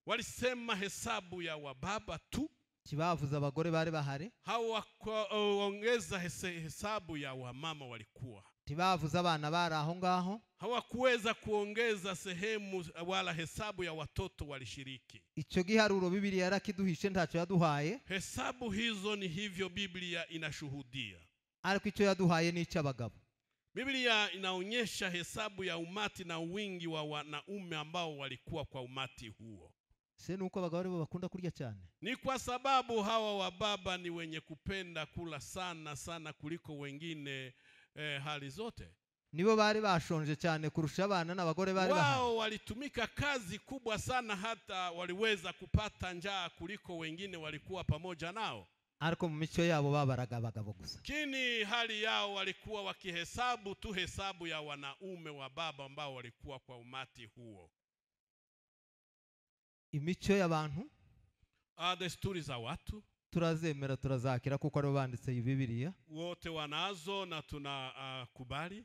Walisema hesabu ya wababa tu. Kibavuze abagore bari bahari. Hawakuongeza hesabu ya wamama walikuwa. Tibavuze abana bari aho ngaho. Hawakuweza kuongeza sehemu wala hesabu ya watoto walishiriki. Icyo giharuro Biblia yarakiduhishe ntacyo yaduhaye. Hesabu hizo ni hivyo Biblia inashuhudia. Ariko icyo yaduhaye ni icy'abagabo. Biblia inaonyesha hesabu ya umati na wingi wa wanaume ambao walikuwa kwa umati huo. Se nuko abagabo aribo bakunda kurya cyane. Ni kwa sababu hawa wababa ni wenye kupenda kula sana sana kuliko wengine hali zote. Nibo bari bashonje cyane kurusha abana n'abagore bari bahari. Wao walitumika kazi kubwa sana hata waliweza kupata njaa kuliko wengine walikuwa pamoja nao. Ariko mu mico yabo babaraga abagabo gusa. Kini hali yao walikuwa wakihesabu tu hesabu ya wanaume wa baba ambao walikuwa kwa umati huo. Imico y'abantu, desturi za watu turazemera turazakira kuko ari banditse Bibiliya. Wote wanazo na tunakubali.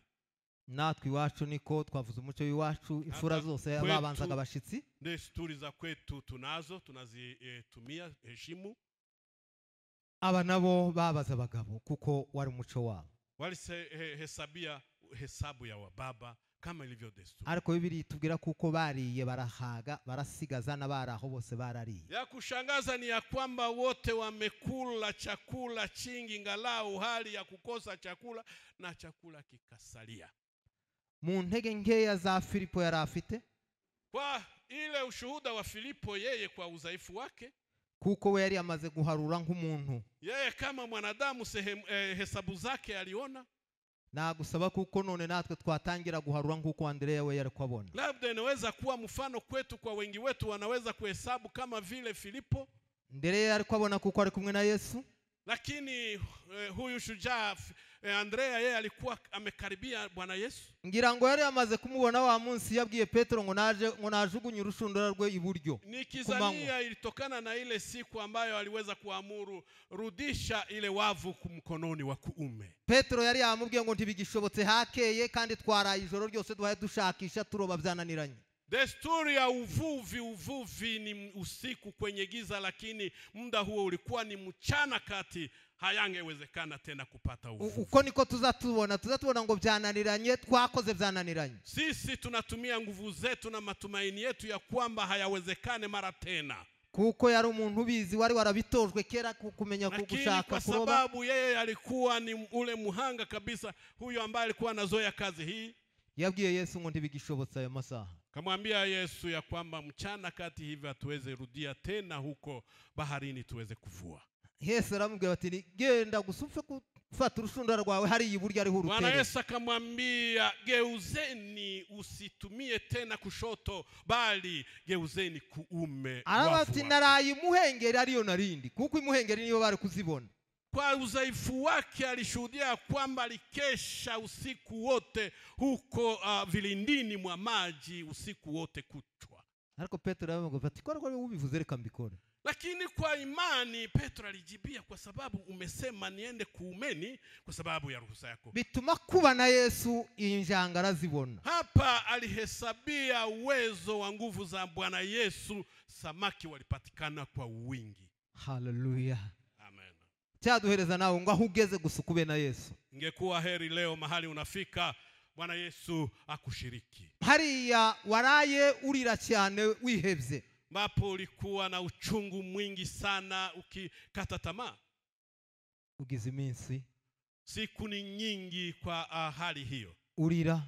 Natwe iwacu niko twavuze umuco w'iwacu, imfura zose babanzaga abashitsi. Desturi za kwetu tunazo, tunazitumia heshimu. Aba nabo babaza abagabo kuko wari umuco wabo. Walihesabia hesabu ya wababa kama ilivyo desturi. Ariko Bibiliya itubwira kuko bariye barahaga barasigaza n'abaraho bose barariye. Ya kushangaza ni ya kwamba wote wamekula chakula chingi ngalau hali ya kukosa chakula na chakula kikasalia. Mu ntege nkeya za Filipo yari afite. Kwa ile ushuhuda wa Filipo yeye kwa udhaifu wake, kuko we yari amaze guharura nk'umuntu. Yeye kama mwanadamu sehemu hesabu zake aliona. Nagusaba kuko none natwe twatangira guharura nkuko Andrea we yari kwabona. Labda inaweza kuwa mfano kwetu, kwa wengi wetu wanaweza kuhesabu kama vile Filipo. Andrea yari kwabona kuko ari kumwe na Yesu. Lakini huyu shujaa Andrea yeye alikuwa amekaribia Bwana Yesu. Ngira ngo yari yamaze kumubona wa munsi yabwiye Petero ngo naje ngo najugunye urushundura rwe iburyo. Nikizania ilitokana na ile siku ambayo aliweza kuamuru rudisha ile wavu kumkononi wa kuume. Petero yari yamubwiye ngo ntibigishobotse hakeye kandi twaraye ijoro ryose duhaye dushakisha turoba byananiranye. Desturi ya uvuvi ni usiku kwenye giza, lakini muda huo ulikuwa ni mchana kati, hayangewezekana tena kupata uvuvi. Uko niko tuzatubona ngo byananiranye, twakoze byananiranye. Sisi tunatumia nguvu zetu na matumaini yetu ya kwamba hayawezekane mara tena. Kuko yari umuntu ubizi wari warabitojwe kera kumenya gushaka kuroba. Kwa sababu yeye alikuwa ni ule muhanga kabisa, huyo ambaye alikuwa anazoea kazi hii. Yabwiye Yesu ngo ntibigishobotse ayo masaha. Kamwambia Yesu ya kwamba mchana kati hivi hatuweze rudia tena huko baharini tuweze kuvua. Yesu aramubwira ati genda gusa upfe gufata urushundura rwawe hari iburyo ariho urutere. Bwana Yesu akamwambia geuzeni, usitumie tena kushoto bali geuzeni kuume. Arabati naraye imuhengeri ariyo narindi, kuko imuhengeri niyo bari kuzibona. Kwa udhaifu wake alishuhudia kwamba alikesha usiku wote huko vilindini mwa maji usiku wote kutwa. Ariko Petro aravuga ati ko ariko ubivuze reka mbikore. Lakini kwa imani Petro alijibia, kwa sababu umesema niende kuumeni kwa sababu ya ruhusa yako. Bituma kuba na Yesu injanga arazibona. Hapa alihesabia uwezo wa nguvu za Bwana Yesu, samaki walipatikana kwa wingi. Haleluya. Cyaduhereza nawe ngo aho ugeze gusa ukube na Yesu. Ingekuwa heri leo mahali unafika Bwana Yesu akushiriki. Hariya waraye urira cyane wihebye. Ambapo ulikuwa na uchungu mwingi sana ukikata tamaa. Ugize iminsi. Siku ni nyingi kwa hali hiyo. Urira.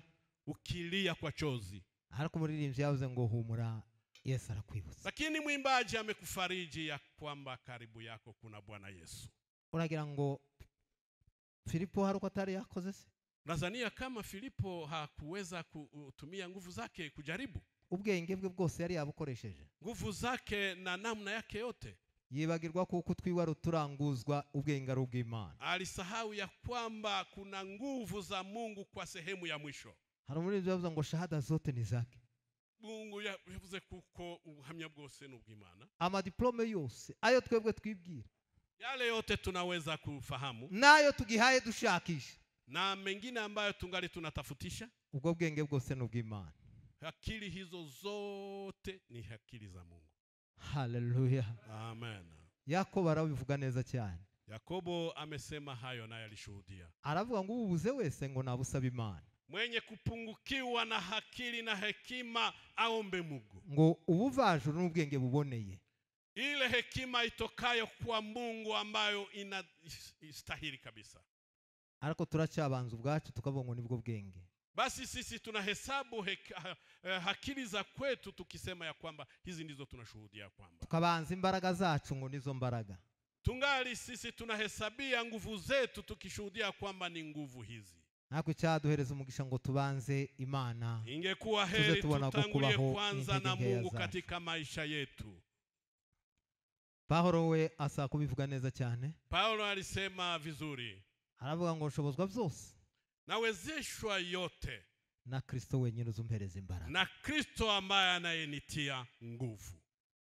Ukilia kwa chozi. Ariko umuririmbyi yavuze ngo humura Yesu arakwibutsa. Lakini mwimbaji amekufariji ya kwamba karibu yako kuna Bwana Yesu. Uragira ngo Filipo hari uko atari yakoze se? Nadhania kama Filipo hakuweza kutumia nguvu zake kujaribu. Ubwenge bwe bwose yari yabukoresheje. Nguvu zake na namna yake yote. Yibagirwa kuko twiwa ruturanguzwa ubwenge ari ubw'Imana. Alisahau ya kwamba kuna nguvu za Mungu kwa sehemu ya mwisho. Hari umuririmbyi yavuze ngo shahada zote ni zake. Mungu yavuze kuko ubuhamya bwose ni ubw'Imana. Amadiplome yose ayo twebwe twibwira, yale yote tunaweza kufahamu, nayo tugihaye dushakisha, na mengine ambayo tungali tunatafutisha, ubwo bwenge bwose ni ubw'Imana. Akili hizo zote ni akili za Mungu. Haleluya. Amen. Yakobo arabivuga neza cyane. Yakobo amesema hayo naye alishuhudia. Aravuga ngo ubuze wese ngo nabusaba Imana. Mwenye kupungukiwa na akili na hekima aombe Mungu. Ngo ubuvajuru n'ubwenge buboneye. Ile hekima itokayo kwa Mungu ambayo inastahili kabisa. Ariko turacyabanza ubwacu tukavuga ngo nibwo bwenge. Basi sisi tunahesabu akili za kwetu tukisema ya kwamba hizi ndizo tunashuhudia kwamba. Tukabanza imbaraga zacu ngo nizo mbaraga. Tungali sisi tunahesabia nguvu zetu tukishuhudia kwamba ni nguvu hizi. Ariko cyaduhereza umugisha ngo tubanze Imana. Ingekuwa heri tutangulie kwanza na Mungu katika maisha yetu. Paulo we asa kubivuga neza cyane. Paulo alisema vizuri. Aravuga ngo nshobozwa byose. Nawezeshwa yote na Kristo wenyine uzumpereza imbaraga. Na Kristo ambaye anayenitia nguvu.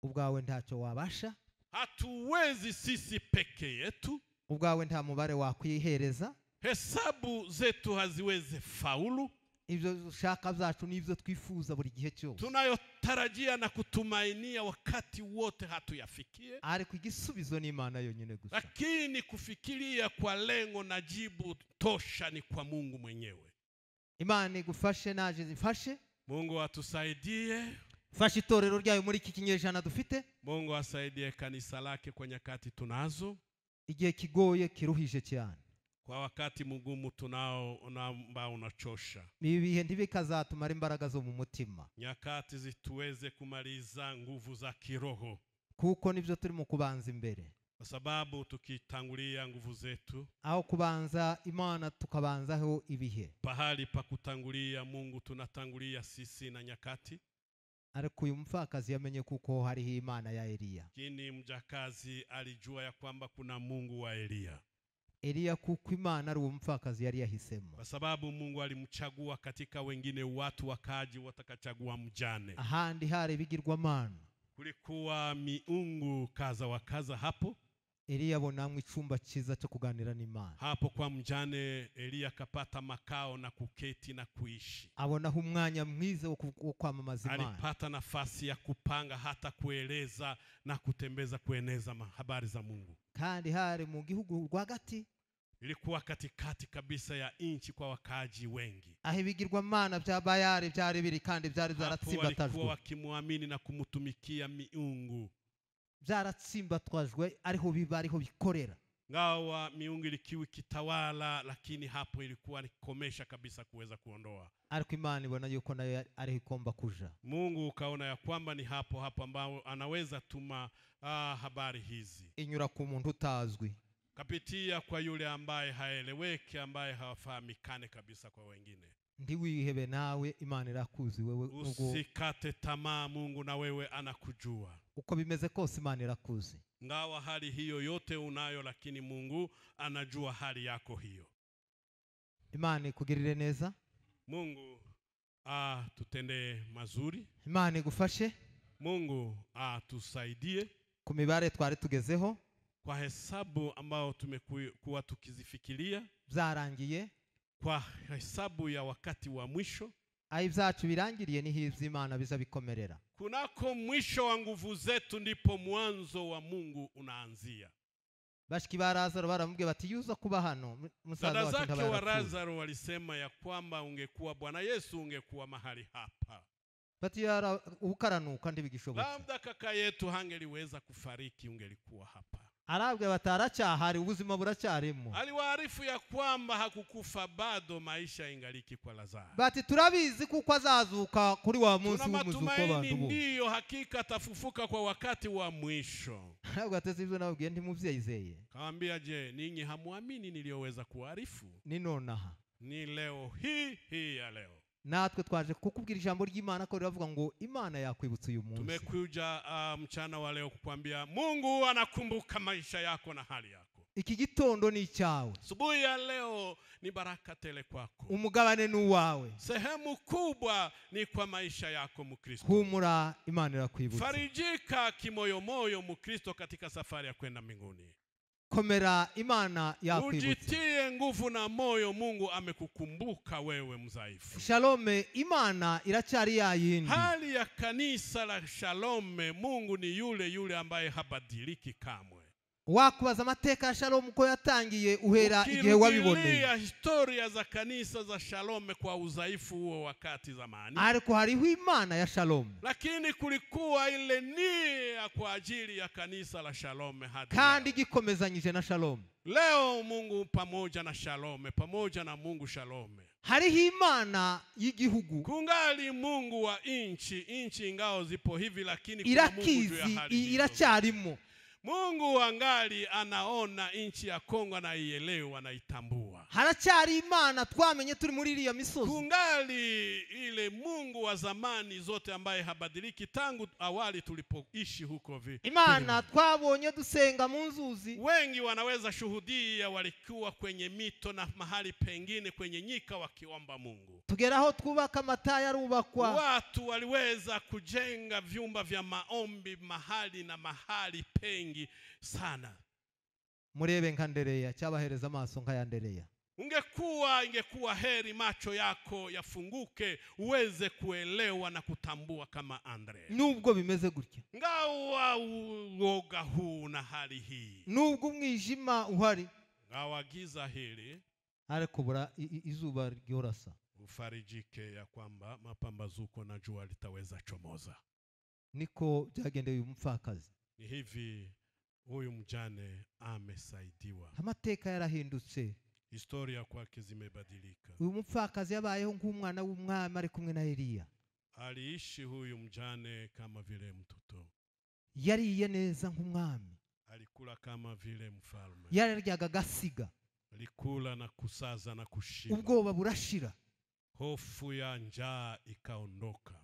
Ubwawe ntacyo wabasha. Hatuwezi sisi peke yetu. Ubwawe nta mubare wakwihereza. Hesabu zetu haziwezi faulu. Ibyo ushaka byacu n'ibyo twifuza buri gihe cyose. Tunayotarajia na kutumainia wakati wote hatuyafikie. Ariko igisubizo ni Imana yonyine gusa. Lakini kufikiria kwa lengo na jibu tosha ni kwa Mungu mwenyewe. Imana igufashe naje zifashe. Mungu atusaidie. Fashe itorero ryayo muri iki kinyejana dufite. Mungu asaidie kanisa lake kwa nyakati tunazo. Igihe kigoye kiruhije cyane. Kwa wakati mgumu tunao ambao unachosha. Ibihe ntibikazatumara imbaraga zo mu mutima. Nyakati zituweze kumaliza nguvu za kiroho. Kuko nibyo turimo kubanza imbere. Kwa sababu tukitangulia nguvu zetu, aho kubanza Imana tukabanzaho ibihe. Pahali pa kutangulia Mungu tunatangulia sisi na nyakati. Ariko uyu mupfakazi yamenye kuko hariho Imana ya Eliya. Lakini mjakazi alijua ya kwamba kuna Mungu wa Eliya. Eliya kuko Imana ari uwo mupfakazi yari yahisemo. Kwa sababu Mungu alimchagua katika wengine watu wakaji watakachagua mjane. Ahandi hari ibigirwamana. Kulikuwa miungu kaza wa kaza hapo. Eliya abonamwe icyumba cyiza cyo kuganira n'Imana. Hapo kwa mjane Eliya akapata makao na kuketi na kuishi. Abonaho umwanya mwiza wo kwamamaza Imana. Alipata nafasi ya kupanga hata kueleza na kutembeza kueneza habari za Mungu. Kandi hari mu gihugu rwagati. Ilikuwa katikati kabisa ya nchi kwa wakaaji wengi. Aho ibigirwamana bya Bayali byari biri kandi byari byaratsimbatajwe. Walikuwa wakimwamini na kumutumikia miungu. Byaratsimbatwajwe ariho biba ariho bikorera. Ngawa miungu ilikuwa ikitawala, lakini hapo ilikuwa ni komesha kabisa kuweza kuondoa. Ariko Imana ibona yuko nayo ariho igomba kuja. Mungu ukaona ya kwamba ni hapo hapo ambao anaweza tuma habari hizi. Inyura ku muntu utazwi. Kapitia kwa yule ambaye haeleweki, ambaye hafahamikane kabisa kwa wengine. Ndiwihebe nawe Imana irakuzi wewe. Usikate tamaa, Mungu na wewe anakujua. Uko bimeze kose Imana irakuzi. Ngawa hali hiyo yote unayo, lakini Mungu anajua hali yako hiyo. Imana ikugirire neza. Mungu tutende mazuri. Imana igufashe. Mungu atusaidie. Ku mibare twari tugezeho, kwa hesabu ambao tumekuwa tukizifikiria, byarangiye. Kwa hesabu ya wakati wa mwisho, aho ibyacu birangiriye niho iby'Imana biza bikomerera. Kunako mwisho wa nguvu zetu ndipo mwanzo wa Mungu unaanzia. Bashiki ba Lazaro baramubwiye bati yuza kuba hano musaza wacu Dada zake wa ntabarapfuye. Lazaro walisema ya kwamba ungekuwa Bwana Yesu ungekuwa mahali hapa. Bati yara ukaranuka ndibigishobotse. Labda kaka yetu hangeliweza kufariki ungelikuwa hapa. Arabwe bataracyahari ubuzima buracyarimo. Aliwaarifu ya kwamba hakukufa bado, maisha ingaliki kwa Lazaro. Bati turabizi kuko azazuka kuri wa munsi Tuna w'umuzuko w'abantu matumaini bose. ndiyo hakika atafufuka kwa wakati wa mwisho. Arabwe ateze ibyo nababwiye ntimubyizeye. Kaambia, je, ninyi hamuamini niliyoweza kuarifu? Ni nonaha. Ni leo hii hii ya leo. Natwe twaje kukubwira ijambo ry'Imana ko riravuga ngo Imana yakwibutsa uyu munsi. Tumekuja mchana wa leo kukwambia Mungu anakumbuka maisha yako na hali yako. Iki gitondo ni icyawe. Asubuhi ya leo ni baraka tele kwako. Umugabane ni uwawe. Sehemu kubwa ni kwa maisha yako Mkristo. Humura Imana irakwibutsa. Farijika kimoyomoyo Mkristo katika safari ya kwenda mbinguni. Komera Imana yakwibutsa. Ujitie nguvu na moyo, Mungu amekukumbuka wewe mzaifu. Shalome Imana iracyari ya yindi. Hali ya kanisa la Shalome, Mungu ni yule yule ambaye habadiliki kamwe. Wakubaza amateka ya Shalom uko yatangiye uhera igihe wabiboneye. Ukirudilia historia za kanisa za Shalome kwa udhaifu huo wakati zamani. Ariko hariho Imana ya Shalom. Lakini kulikuwa ile nia kwa ajili ya kanisa la Shalome hadi Kandi gikomezanyije na Shalom. leo. Mungu pamoja na Shalome, pamoja na Mungu Shalome. Hariho Imana y'igihugu. Kungali Mungu wa inchi, inchi ingao zipo hivi lakini kuna Mungu juu ya Irakizi hali hizo. iracyarimo. Mungu angali anaona inchi ya Kongo anaielewa anaitambua. Haracyari Imana twamenye turi muri iriya misozi. Kungali ile Mungu wa zamani zote ambaye habadiliki tangu awali tulipoishi huko vi. Imana twabonye dusenga mu nzuzi. Wengi wanaweza shuhudia walikuwa kwenye mito na mahali pengine kwenye nyika wakiomba Mungu. Tugeraho twubaka amataya arubakwa. Watu waliweza kujenga vyumba vya maombi mahali na mahali pengi sana. Murebe nka Andereya cyabahereza amaso nka ya Andereya. Ingekuwa heri macho yako yafunguke uweze kuelewa na kutambua kama Andrea. Nubwo bimeze gutya. Ngawa uoga huu na hali hii. Nubwo umwijima uhari. Ngawa giza hili. Ariko bura izuba ryorasa. Ufarijike ya kwamba mapambazuko na jua litaweza chomoza. Niko byagendeye uyu mupfakazi. Ni hivi huyu mjane amesaidiwa. Amateka yarahindutse. Historia kwake zimebadilika. Uyu mupfakazi yabayeho nk'umwana w'umwami ari kumwe na Eliya. Aliishi huyu mjane kama vile mtoto. Yariye neza nk'umwami. Alikula kama vile mfalme. Yararyaga agasiga. Alikula na kusaza na kushiba. Ubwoba burashira. Hofu ya njaa ikaondoka.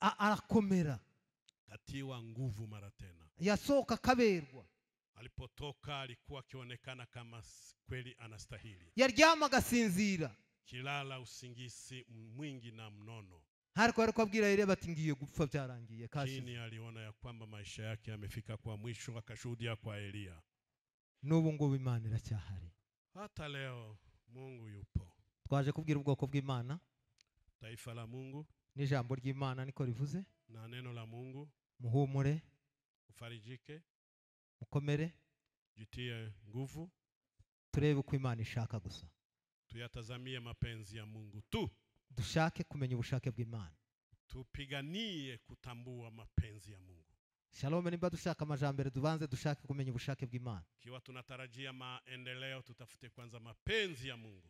Arakomera. Katiwa nguvu mara tena. Yasohoka akaberwa. Alipotoka alikuwa akionekana kama kweli anastahili. Yaryama agasinzira. Kilala usingizi mwingi na mnono. Ariko ariko abwira Eliya bati ngiye gupfa byarangiye kashize. Lakini aliona ya kwamba maisha yake yamefika kwa mwisho, akashuhudia kwa Eliya. N'ubu ngubu Imana iracyahari. Hata leo Mungu yupo. Twaje kubwira ubwoko bw'Imana, taifa la Mungu, n'ijambo ry'Imana niko rivuze, na neno la Mungu. Muhumure, ufarijike, mukomere, jitie nguvu, turebe uko Imana ishaka gusa. Tuyatazamie mapenzi ya Mungu tu. Dushake kumenya ubushake bw'Imana. Tupiganie kutambua mapenzi ya Mungu. Shalom, nimba dushaka amajambere dubanze dushake kumenya ubushake bw'Imana. Kiwa tunatarajia maendeleo, tutafute kwanza mapenzi ya Mungu.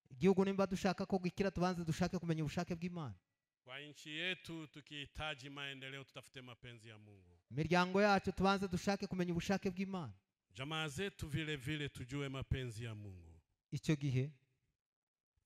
Igihugu nimba dushaka ko gikira, tubanze dushake kumenya ubushake bw'Imana. Kwa nchi yetu tukihitaji maendeleo, tutafute mapenzi ya Mungu. Imiryango yacu tubanze dushake kumenya ubushake bw'Imana. Jamaa zetu vile vile tujue mapenzi ya Mungu. Icyo gihe,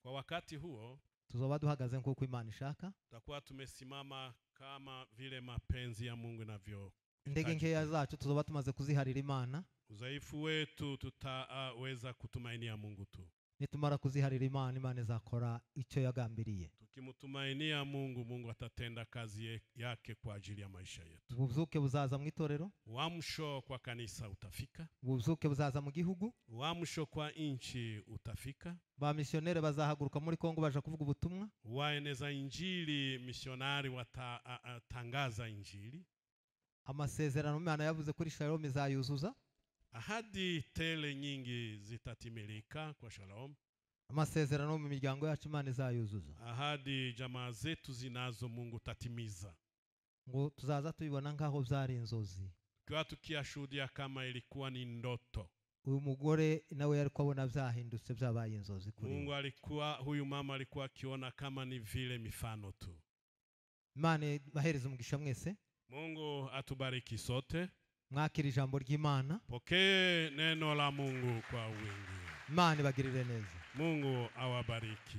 kwa wakati huo, tuzoba duhagaze nk'uko Imana ishaka. Tutakuwa tumesimama kama vile mapenzi ya Mungu inavyo. Intege nkeya zacu tuzoba tumaze kuziharira Imana. Udhaifu wetu tutaweza kutumainia Mungu tu. Nitumara kuziharira Imana, Imana izakora icyo yagambiriye. Tukimtumainia Mungu, Mungu atatenda kazi yake kwa ajili ya maisha yetu. Ubuzuke buzaza mu itorero. Uamsho kwa kanisa utafika. Ubuzuke buzaza mu gihugu. Uamsho kwa nchi utafika. Ba missionnaire bazahaguruka muri Kongo baje kuvuga ubutumwa. Waeneza injili, missionari watatangaza injili. Amasezerano Imana yavuze kuri Shalom izayuzuza. Ahadi tele nyingi zitatimilika kwa Shalom. Amasezerano mu miryango yacu Imana izayuzuza. Ahadi jamaa zetu zinazo Mungu tatimiza. Ngo tuzaza tubibona nkaho byari inzozi. Kwa tukiashuhudia kama ilikuwa ni ndoto. Uyu mugore nawe yari kubona byahindutse byabaye inzozi kuri. Mungu alikuwa, huyu mama alikuwa akiona kama ni vile mifano tu. Imana bahereze umugisha mwese. Mungu atubariki sote. Mwakira ijambo ry'Imana. Pokee neno la Mungu kwa wingi. Imana ibagirire neza. Mungu awabariki.